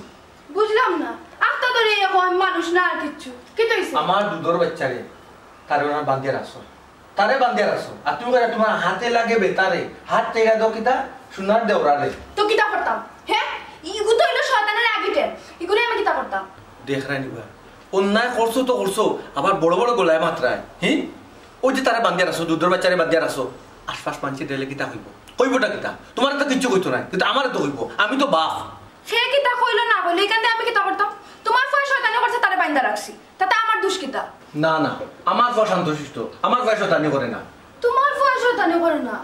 বুঝলাম না, আত্মা ধরে এখন মানুষ না আর কিচ্ছু। কি তৈছে? আমার দুধর বাচ্চারে, তারে ওনার বান্ধিয়া রাখছো। তারে বান্ধিয়া রাখছো। আর তুমি কইরা তোমার হাতে লাগে বেতারে, হাত টেকা দাও কিতা? সোনার দেওরারে। তো কিতা করতাম? হে? ইগু তো হইলো শয়তানের আগিটের। ইগুরে আমি কিতা করতাম? দেখ রানী বা, অন্যায় করছো তো করছো, আবার বড় বড় গলায় মাতরায়। হি? ওই যে তারে বান্ধিয়া রাখছো, দুধর বাচ্চারে বান্ধিয়া রাখছো, আশপাশ মানষে দেখলে কিতা কইবো? কইবোটা কিতা? তোমারে তো কিচ্ছু কইতো নায়, কিন্তু আমারে তো কইবো। আমি তো বাপ। সে কিতা কইলো না কইলো, ইখান থাকি আমি কিতা করতাম? তোমার ফুয়ায় শয়তানি করছে, তারে বান্ধা রাখছি, তাতে আমার দোষ কিতা? না, না, আমার ফুয়া শান্তশিষ্ট, আমার ফুয়া শয়তানি করে না। তোমার ফুয়া শয়তানি করে না,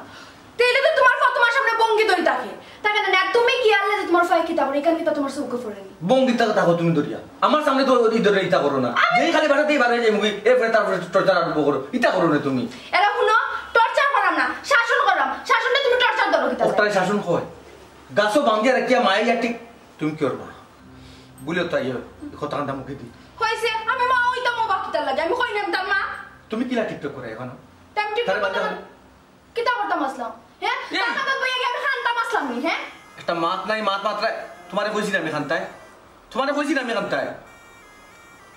তাইলে তো তোমার ফুয়া তোমার সামনে ভঙ্গি ধরি থাকে, থাকে না? আর তুমি কি আনলে যে তোমার ফুয়া কিতা করে, ইখান কিতা তোমার চোখে পড়েনি? ভঙ্গি থাকো, থাকো তুমি ধরিয়া, আমার সামনে তো এই ধরে ইতা করো না। যেই খালি বাসাতেই বার হয়ে যায় মুখে, এরপরে তারপরে টর্চার আরম্ভ করো, ইতা করো না তুমি। এরা হুনো, টর্চার করাম না, শাসন করাম। শাসনটা তুমি টর্চার ধরো কিতা? ওটারে শাসন কয়? গাছও বান্ধিয়া রাখিয়া মায়ে ইয়া ঠিক তুমি কি করবা? বলিও তাই, কথা কান্দা মুখে দি। হইছে, আমি মা হইতাম ও বাকিটার লাগে, আমি কই নাম তার মা। তুমি কিলা টিকটক করে এখন? তা আমি টিকটক তারে বাদ করতাম দাও। না। কিতা করতাম আসলাম? হ্যাঁ? এই! তার কথা বইয়া গিয়ে আমি কান্দতাম আসলাম নি, হ্যাঁ? একটা মাত নাই, মাত মাত্রায় তোমারে কইছি না আমি কান্তায়? তোমারে কইছি না আমি কান্তায়?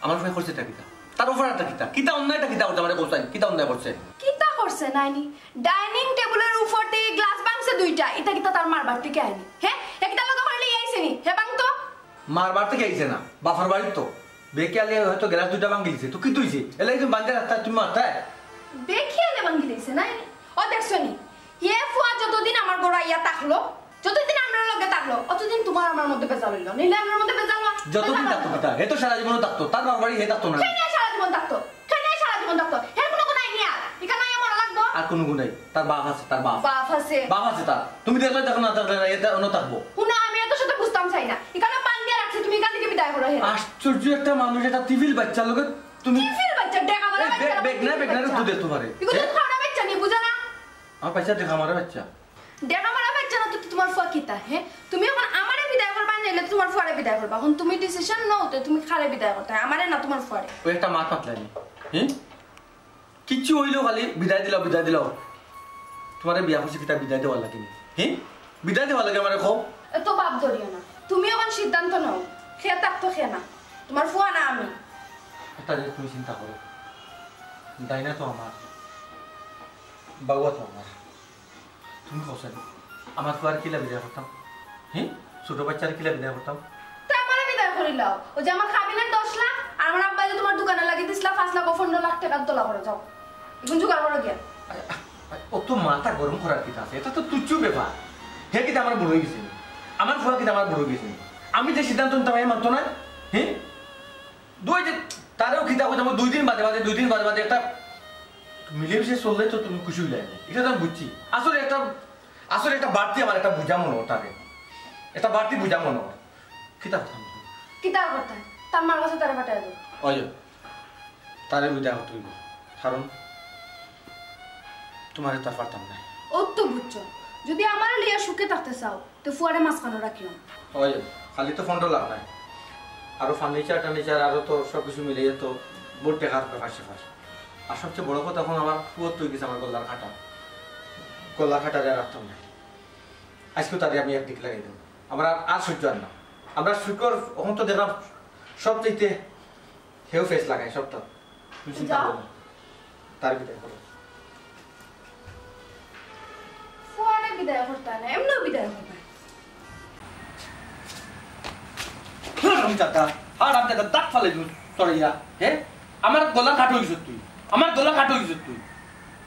আমার ফুয়ায় করছেটা কিতা? তার অপরাধটা কিতা? কিতা অন্যায়টা কিতা করছে? আমারে কও চাই, কিতা অন্যায় করছে? কিতা করছে নাইনি? ডাইনিং টেবিলের উপর থেকে গ্লাস ভাঙছে দুইটা, ইটা কিতা তার মার বাড়ি থেকে আইনি? হ্যাঁ? এ কিতা লগে করিলে আইছে নি? হে ভাঙতো? মার বাড়ি থেকে আইছে না, বাপর বাড়ির তো। বেকিয়ালে হয়তো গ্লাস দুইটা ভাঙি দিছে, তো কিতা অইছে? এলাই তুমি বান্ধে রাখতা, তুমি মারতায়? বেকিয়ালে ভাঙি দিছে নাইনি? ও দেখছো নি? হে ফুয়া যতদিন আমার ঘরো আইয়া থাকলো, যতদিন আমরার লগে থাকলো, অতদিন তোমার আমার মধ্যে ভেজাল অইলো। নাইলে আমরার মধ্যে ভেজাল না। যতদিন ভেজাল থাকতো না। কিতা? হে তো সারা জীবনও থাকতো। তার বাপর বাড়ি হে থাকতো না। কেনে সারা জীবন থাকতো? কেনে সারা জীবন থাকতো? হের কোনো গুনাই নাই আর। ইখান আইয়া মরা লাগবো? আর কোনো গুনাই। তার বাপ আছে, তার বাপ। বাপ আছে? বাপ আছে তার। তুমি দেখলে দেখো না, দেখলে না, এটা অন্য থাকবো। হুনো, আমি এত শত বুঝতাম চাই না। ইখান বান্ধিয়া রাখছি, তুমি ইখান থাকি বিদায় করো হেরে। আশ্চর্য একটা মানুষ, একটা টিফিল বাচ্চার লগে তুমি টিফিল বাচ্চা, ডেকা মারা এই বে-, বাচ্চা, বেগনা, টিফিল বেগনারে বাচ্চা। দুধ দিতে পারে। ইগু তো খাওয়া বাচ্চা নি, বুঝো না? আমার বাচ্চা ডেকা মারা বাচ্চা। ডেকা মারা বাচ্চা না তো তোমার ফুয়া কিতা, হে? তুমি এখন আমারে বিদায় করবা, নাইলে তোমার ফুয়ারে বিদায় করবা। এখন তুমি ডিসিশন নাও, তে তুমি কারে বিদায় করতায়, আমারে না তোমার ফুয়ারে? ওই একটা মাত মাতলানি, হে? কিচ্ছু অইলেও খালি বিদায় দিলাও, বিদায় দিলাও। তোমারে বিয়া করছি কিতা বিদায় দেওয়ার লাগি নি, হে? বিদায় দেওয়ার লাগি আমারে কও। এত ভাব ধরিও না, তুমি এখন সিদ্ধান্ত নাও, কে থাকতো কে না, তোমার ফুয়া না আমি। একটা জিনিস তুমি চিন্তা করো, ডাইনা তো আমার, বাউয়া তো আমার। তুমি কও চাইন, আমার ফুয়ারে কিলা বিদায় করতাম? হে? ছোট বাচ্চারে কিলা বিদায় করতাম? তে আমারে বিদায় করিলাও। ওই যে আমার কাবিনের দশ লাখ, আর আমার আব্বায় যে তোমার দোকানর লাগি দিছলা পাঁচ লাখ ও পনেরো লাখ টেকার দলা করে যাও। এখন জোগাড় করো গিয়া। আরে, আরে, অত মাথা গরম করার কিতা আছে? এটা তো তুচ্ছ ব্যাপার। হে কিতা আমার বড় অই গেছে নি? আমার ফুয়া কিতা আমার বড় অই গেছে নি? আমি যে সিদ্ধান্ত নিতাম, হে মানতো না? হে? দুই দিন, তারেও কিতা কইতাম, দুই দিন বাদে বাদে, দুই দিন বাদে বাদে একটা মিলেমিশে চললে তো তুমি খুশি অইলায়। ইটা তো আমি বুঝছি। আসলে একটা, আসলে একটা বাড়তি আমার একটা বুঝা মনো অর তারে। একটা বাড়তি বুঝা মনো অর। কিতা করতাম? কিতা করতাম? তার মার কাছে তারে পাঠাই দেও। ওই যে, তারে বিদায় করতে অইবো। কারণ তোমারে তো আর পারতাম না। অউ তো বুঝছো, যদি আমারে লইয়া সুখে থাকতে চাও, তো ফুয়ারে মাঝখানো রাখিও না। ওই যে, খালি তো ফন্ড লাভ নাই, আরো ফার্নিচার টার্নিচার, আরো তো সব কিছু মিলিয়ে তো বহুত টেকার ব্যাপার স্যাপার। আর সবচেয়ে বড় কথা, অখন আমার ফুয়াত অই গেছে আমার গলার কাটা। গলার কাটারে আর রাখতাম না। আইজকেউ তারে আমি এক দিক লাগাই দেব। আমার আর, আর সহ্য অর না। আমরা শুকর অখন তো দেখলাম সব চাইতে হেউ ফেস লাগায় সবটা। তুমি চিন্তা যাও। করো না। তারে বিদায় করো। ফুয়ারে বিদায় করতা না, এমনেও বিদায় করবা। হারামজাদা, হারামজাদা, দাঁত ফালাই দিমু তোর ইয়া, হে? আমার গলা কাট অই গেছত তুই, আমার গলা কাট অই গেছত তুই।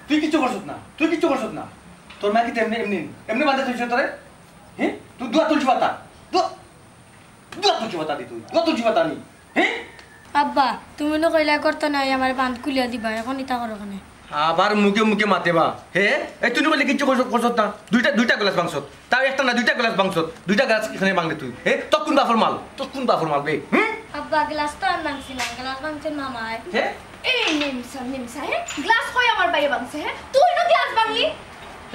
তুই কিচ্ছু করছত না, তুই কিচ্ছু করছত না। তোর মায় কিতা এমনে, এমনে, এমনে বান্ধি থইছে তোরে? হে? তুই দুয়া তুলসী পাতা, দুয়া, দুয়া তুলসী পাতা দি তুই, দুয়া তুলসী পাতা নি, হে? আব্বা, তুমি নু কইলা করতো না, আমারে বান্ধ খুলিয়া দিবা, অখন ইতা করো কেনে? আবার মুখে মুখে মাতে বা, হে? এই তুই নু কইলে কিচ্ছু করছ-, করছত না, দুইটা, দুইটা গ্লাস ভাঙছত। তাও একটা না, দুইটা গ্লাস ভাঙছত, দুইটা গ্লাস কেনে ভাঙলে তুই? এ, তোর কুন বাপর মাল? তোর কুন বাপর মাল বে? হুম? আব্বা, গ্লাস তো আর ভাঙছি না, গ্লাস ভাঙছে মামায়। হে? এই নিমসা, নিমসা, হে? গ্লাস কই আমার ভাইয়ে ভাঙছে, হে? তুই নু গ্লাস ভাঙলি?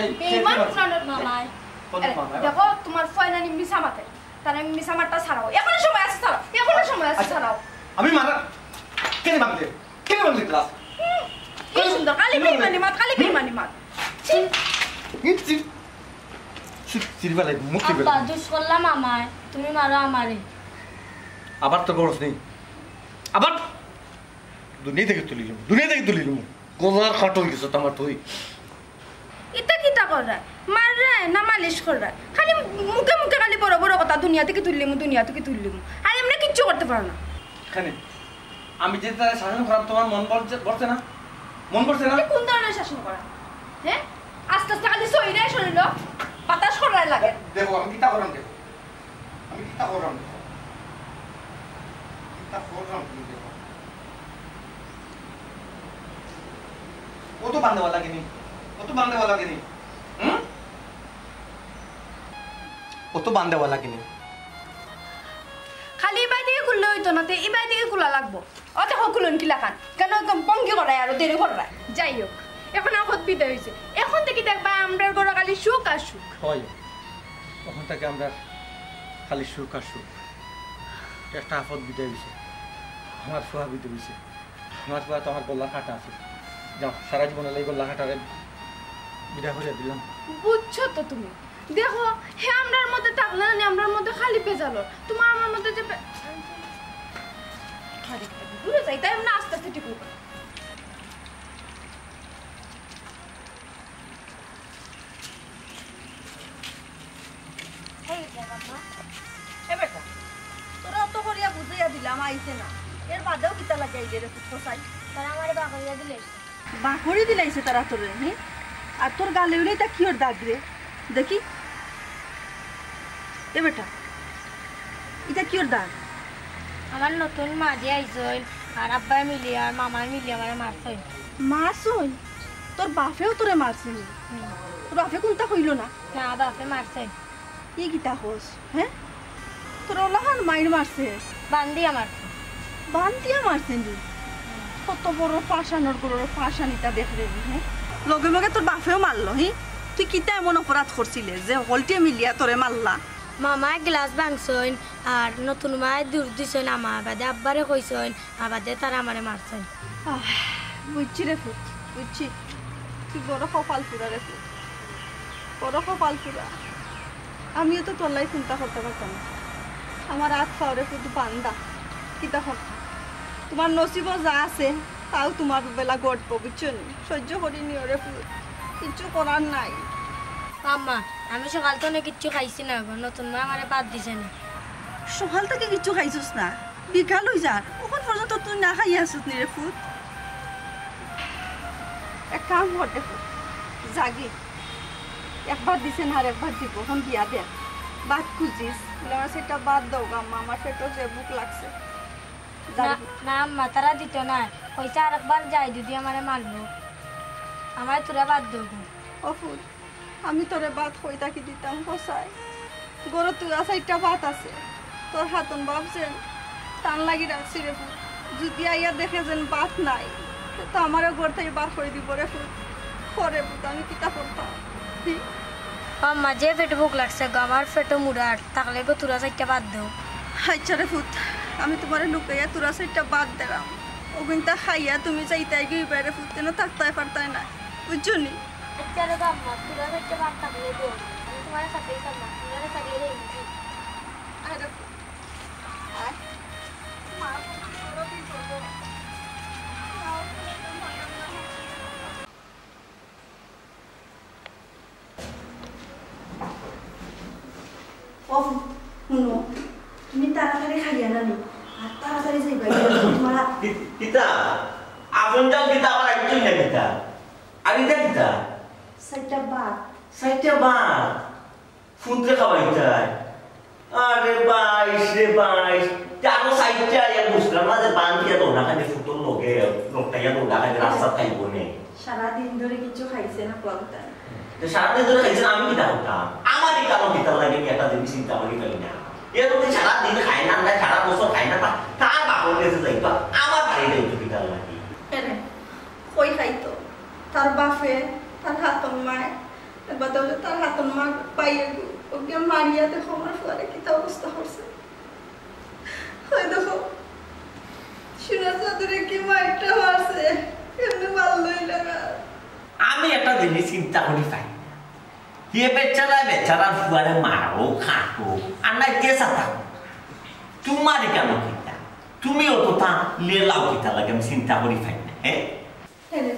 এই, বেইমান কে ভাঙছে? পুরানোর মামায়। কোন আরে, মামায়? দেখো, তোমার ফয়নানি মিছা মাতে। তারে মিছা মাতটা ছাড়াও। এখনো সময় আছে, ছাড়াও। এখনো সময় আছে, আচ্ছা, ছাড়াও। আমি মারা-, কেনে ভাঙলে? কেনে ভাঙলি গ্লাস? হুম, কি সুন্দর, খালি বেইমানি মাত, খালি বেইমানি মাত। ছি। ছি, ছি। ছি, ছি, বেলাই, মুখ ছি, আব্বা, বেলাই। দুষ করলাম আমায়, তুমি মারো আমারে। আবার তো করস নি। আবার দুনিয়া থাকি তুলি লিমু, দুনিয়া থাকি তুলি লিমু। গলার কাট অই গেছত আমার তুই। ইতা কিতা কররায়? মাররায় না মালিশ কররায়? খালি মুখে মুখে খালি বড় বড় কথা, দুনিয়া থাকি তুলি লিমু, দুনিয়া থাকি তুলি লিমু। আর এমনে কিচ্ছু করতে পারো না। কেনে? আমি যে তারে শাসন করাম, তোমার মন বলছে, বলছে না? মন বলছে না? এটা কোন ধরনের শাসন করা? হ্যাঁ? আস্তে আস্তে খালি সইরায় শরীল, বাতাস করায় লাগে। দেখো, আমি কিতা করাম, দেখো। আমি কিতা করলাম? কিতা করলাম তুমি দেখো। অত বান্ধে অওয়া লাগেনি, অত বান্ধে অওয়া লাগেনি। হুম? অত বান্ধে অওয়া লাগেনি। খালি ইবায় থাকি খুললে অইতো না, তে ইবায় থাকি খুলা লাগবো। অ দেখো খুলন কিলাখান। কেনে একদম ভঙ্গি করায় আরো দেরি কররায়। যাই হোক, অখন আফত বিদায় অইছে। অখন থাকি দেখবায় আমরার ঘরো খালি সুখ আর সুখ। অয়। অখন থাকি আমরার খালি সুখ আর সুখ। একটা আফত বিদায় অইছে। আমার ফুয়া বিদায় অইছে। আমার ফুয়া তো আমার গলার কাটা আছিল। যাও, সারা জীবনর লাগি গলার কাটারে বিদায় করিয়া দিলাম। বুঝছো তো তুমি? দেখো, হে আমরার মধ্যে থাকলে না, আমরার মধ্যে খালি ভেজাল অর। তোমার আমার মধ্যে যে ভে-, দূরে যাই, তাই আমরা আস্তে আস্তে ঠিক অইবো। এই যে আম্মা। এ বেটা, তোরে অত করিয়া বুঝাইয়া দিলাম, আইছে না। এর বাদেও কিতা লাগাইলে রে, পুত কসাই? তারা আমারে বাগড়িয়া দিলে। বাগড়ি দিলাইছে তারা তোরে, হে? আর তোর গালে উলে ইতা কিওর দাগ রে? দেখি। এ বেটা, ইতা কিওর দাগ? আমার নতুন মা যে আইছইন, আর আব্বায় মিলিয়া, আর মামায় মিলিয়া আমারে মারছইন। মারছইন? তোর বাপেও তোরে মারছে নি? হুম। তোর বাপে কুন্তা কইলো না? না, বাপে মারছইন। ই কিতা কস, হে? তোরে অলাখান মাইর মারছে? বান্ধিয়া মারছে। বান্ধিয়া মারছে নি? কত বড় পাষাণর ঘরর পাষাণিতা দেখরে নি, হে? লগে লগে তোর বাপেও মারলো, হি? তুই কিতা এমন অপরাধ করছিলে যে হকলটিয়ে মিলিয়া তোরে মারলা? মামায় গ্লাস ভাঙছইন, আর নতুন মায় দৌড় দিছইন, আমার বাদে আব্বারে কইছইন, আর বাদে তারা আমারে মারছইন। আহ, বুঝছি রে পুত, বুঝছি। তুই বড় কপাল পুড়া রে পুত, বড় কপাল পুড়া। আমিও তো তোর লাগি চিন্তা করতে পারতাম না। আমার আত পাও রে পুত বান্ধা, কিতা করতাম? তোমার নসিবো যা আছে, তাও তোমার বেলা ঘটবো, বুঝছো নি? সহ্য করি নিও রে পুত, কিচ্ছু করার নাই। আম্মা, আমি সকাল তনে কিচ্ছু খাইছি না গো, নতুন মা আমারে ভাত দিছে না। সকাল থাকি কিচ্ছু খাইছস না? বিকাল অই যার, অখন পর্যন্ত তুই না খাইয়া আছস নি রে পুত? এক কাম কর দে পুত, যাগি, একবার দিছে না আর একবার দিবো, অখন দিয়া দে। ভাত খুঁজিস, বলে, "আমার সেটা ভাত দেও গো আম্মা, আমার পেটো যে ভুক লাগছে।" না, না আম্মা, তারা দিতো নায়। কইছে আরেকবার যাই যদি আমারে মারবো। আমারে থুড়া ভাত দেও গো। ও ফুত, আমি তোরে ভাত কই থাকি দিতাম কছাই? ঘরো থুড়া চাইরটা ভাত আছে, তোর হাতন বাপ যেন তান লাগি রাখছি রে ফুত। যদি আইয়া দেখে যেন ভাত নাই, তে তো আমারে ঘর থাকি বার করি দিবো রে ফুত। ও রে ফুত, আমি কিতা করতাম? ও আম্মা, যে পেটো ভুক লাগছে গো, আমার পেটো মুরার, থাকলে গো থুড়া চাইরটা ভাত দেও। আইচ্ছা রে ফুত, আমি তুমারে লুকাইয়া থুড়া চাইরটা ভাত দিরাম। অগুইনতা খাইয়া তুমি যাইতায় গিয়া অইবায় রে ফুত, যেন থাকতায় পারতায় নায়, বুঝছো নি? আইচ্ছা রে গো আম্মা, থুড়া চাইরটা ভাত থাকলে দেও, আমি তুমারে খাইতাম না, তুমারে খাইলে দেই। আরে ফুত, আয়। মা, বড় দিন করবো। ও ফুত, হুনো, তুমি তাড়াতাড়ি খাইয়া না নি, আর তাড়াতাড়ি যাইবায়, তুমার হাত কি-, কিতা? আপন যাও কিতা, আবার আইছই না কিতা? আর ইটা কিতা? চাইরটা ভাত। চাইরটা ভাত? ফুতরে খাওয়াইতায়? আরে বাইশ রে বাইশ, তে আরো চাইরটা আইয়া বুঝলাম না যে বান্ধিয়া দৌড়া খাইলে ফুতর লগে, লটকাইয়া দৌড়া খাইলে রাস্তাত খাইবো নে। সারা দিন ধরি কিচ্ছু খাইছে না পোলাপান। তে সারা দিন ধরি খাইছে না, আমি কিতা করতাম? আমার এই কারণ কিতার লাগি আমি একটা জিনিস চিন্তা করি পাই না। এ যদি সারা দিন খায় না, না সারা বছর খায় না, তা, তার বাপর গেছে যাইতো, আমার বাড়ি যাইতো কিতার লাগি? কেনে? কই খাইতো? তার বাপে, তার হাতর মায়, এবার তাহলে তার হাতর মার পাইয়ে গো, ওকে মারিয়া দেখো আমার ফুয়ারে কিতা অবস্থা করছে। ওই দেখো, সোনা চাদরে কি মাইরটা মারছে, এমনি মারলই না। আমি একটা জিনিস চিন্তা করি পাই না। এ বেচারা বেচারার ফুয়ারে মারো, কাটো, আর না যে সাতা। তুমার কেন কিতা? তুমি অতটা লেলাও কিতা লাগে, আমি চিন্তা করি পাই না, হ্যাঁ? হ্যাঁ রে,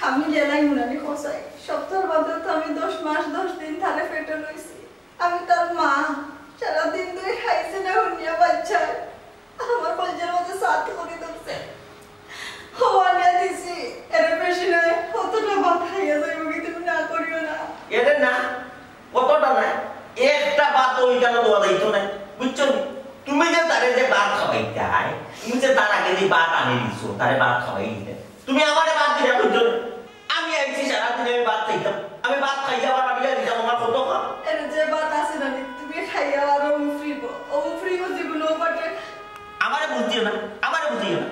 আমি লেলাই মুরানি কছাই। সপ্তাহর বাদে তো আমি দশ মাস দশ দিন তারে পেটো লইছি। আমি তার মা, সারা দিন ধরি খাইছে না হুনিয়া বাচ্চায়। আমার কলজার মাঝে সাত করি ধরছে। হো আনিয়া দিছি, এরে বেশি নাই, অতটা ভাত খাইয়া যাইবো কি তুমি না করিও না। এরে না, অতটা নাই, একটা ভাত ওই কেন দেওয়া যাইতো না, বুঝছো নি? তুমি যে তারে যে ভাত খাওয়াইতায়, তুমি যে তার আগে যে ভাত আনি দিছো, তারে ভাত খাওয়াই দিতে, তুমি আমারে ভাত দিলে বুঝছো নি? আমি আইছি সারাদিন আমি ভাত খাইতাম, আমি ভাত খাইয়া আবার আমি দিতাম আমার কত খাম। এর যে ভাত আছে না নি, তুমি খাইয়া আরো উফরিব, ও উফরিব জীবন ও পাটে। আমারে বুঝিও না, আমারে বুঝিও না।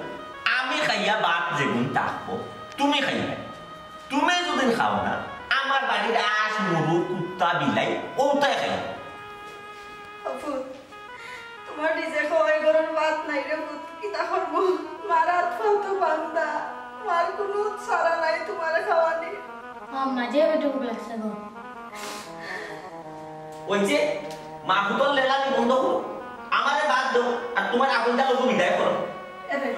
আমি খাইয়া ভাত যেগুন থাকবো, তুমি খাইয়া। তুমি যদি খাও না, আমার বাড়ির আস, মুরু, কুত্তা, বিলাই, ওটাই খাইয়া। ফুত, তুমার নিজে খাওয়াই ঘরর ভাত নাই রে ফুত, কিতা করবো? মার আত পাও তো বান্ধা, মার কুনু চারা নাই তুমারে খাওয়ানি। ও আম্মা, যে পেটো ভুক লাগছে গো। ওই যে, মা ফুতর লেলানি বন্ধ করো, আমারে বাদ দেও, আর তুমার আপনটা লোক বিদায় করো। এরে,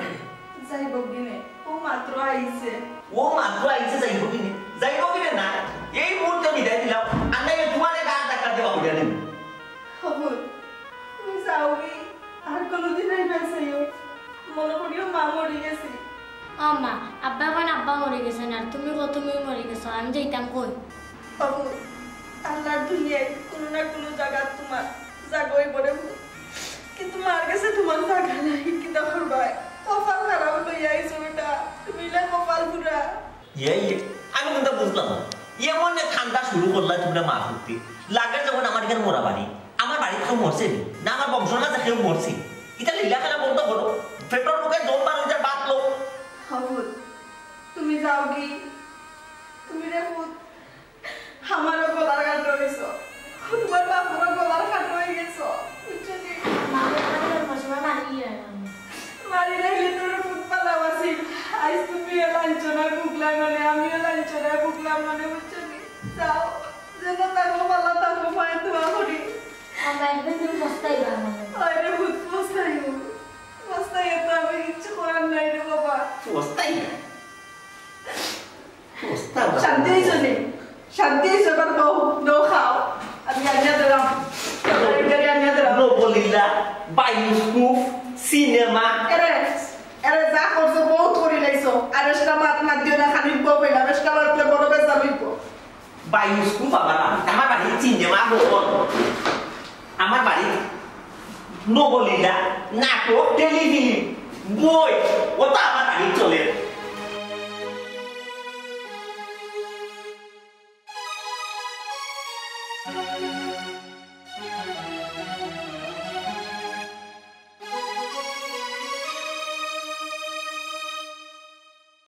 যাইবো কিনে, ও মাত্র আইছে। ও মাত্র আইছে, যাইবো কিনে? যাইবো কিনে না? এই মুহূর্তে বিদায় দিলাম, আর নাইলে তুমারে গার ধাক্কা দিয়া উঠাই দিমু। ও ফুত, তুমি যাওগি, আর কোনোদিন আইবায় চাইও। মনো করিও মা মরি গেছে। ও মা, আব্বা কইন আব্বা মরি গেছইন, আর তুমি কও তুমি মরি গেছো, আমি যাইতাম কই? ও ফুত, আল্লার দুনিয়াত কুনু না কুনু জাগাত তুমার জাগা অইবো রে ফুত। কিন্তু মার গেছে তুমার জাগা নাই, কিতা করবায়? কপাল খারাপ লইয়া আইছো বেটা, তুমি ইলা কপাল পুড়া। ইয়ে, ইয়ে, আমি কুনতা বুঝলাম না। এমন এক কান্দা শুরু করলা তুমরা মা ফুতে। লাগে যেমন আমার ইখান মরা বাড়ি। আমার বাড়িত কেউ মরছে নি? না আমার বংশর মাঝে কেউ মরছে? ইতা লীলা খেলা বন্ধ করো। পেটর ভুকে জম বার অইযার, ভাত লও। ও ফুত, তুমি যাওগি। তুমি রে ফুত, আমারও গলার কাটা অইছো। তুমার বাপরও গলার কাটা অইগেছো। বুঝছো নি? মারে আমার জন্মর সময় মারি গেল। মারি লাগলে তোর ফুত পালাও আছিল। আইজ তুমি এ লাঞ্ছনায় ভুগলায় মানে, আমিও লাঞ্ছনায় ভুগলাম মানে, বুঝছো নি? যাও, যেন থাকো, ভালা থাকো, মায়ের দোয়া করি। আমার একদিন তুমি পস্তাইবা আমার। আরে ফুত, পস্তাইও। পস্তাইও তো আমি কিচ্ছু করার নাই রে বাবা। পস্তাই না। পস্তাই না। শান্তি অইছো নি? শান্তি অইছো? এবার বও, নও খাও। আমি আনিয়া দিলাম। তরকারি আনিয়া দিলাম। Nabalila, bioscope, cinema. এরে, এরে যা করছো, বউত করি লাইছো। আর বেশটা মাত, মাত দিও না, খালি বউ কইলা, বেশটা মাতলে বড় বেজার অইবো। বায়োস্কোপ আবার, আমার বাড়িত সিনেমা হল। আমার বাড়িত নবলীলা, নাটক, টেলিফিল্ম, বই, অতা আমার বাড়িত চলের।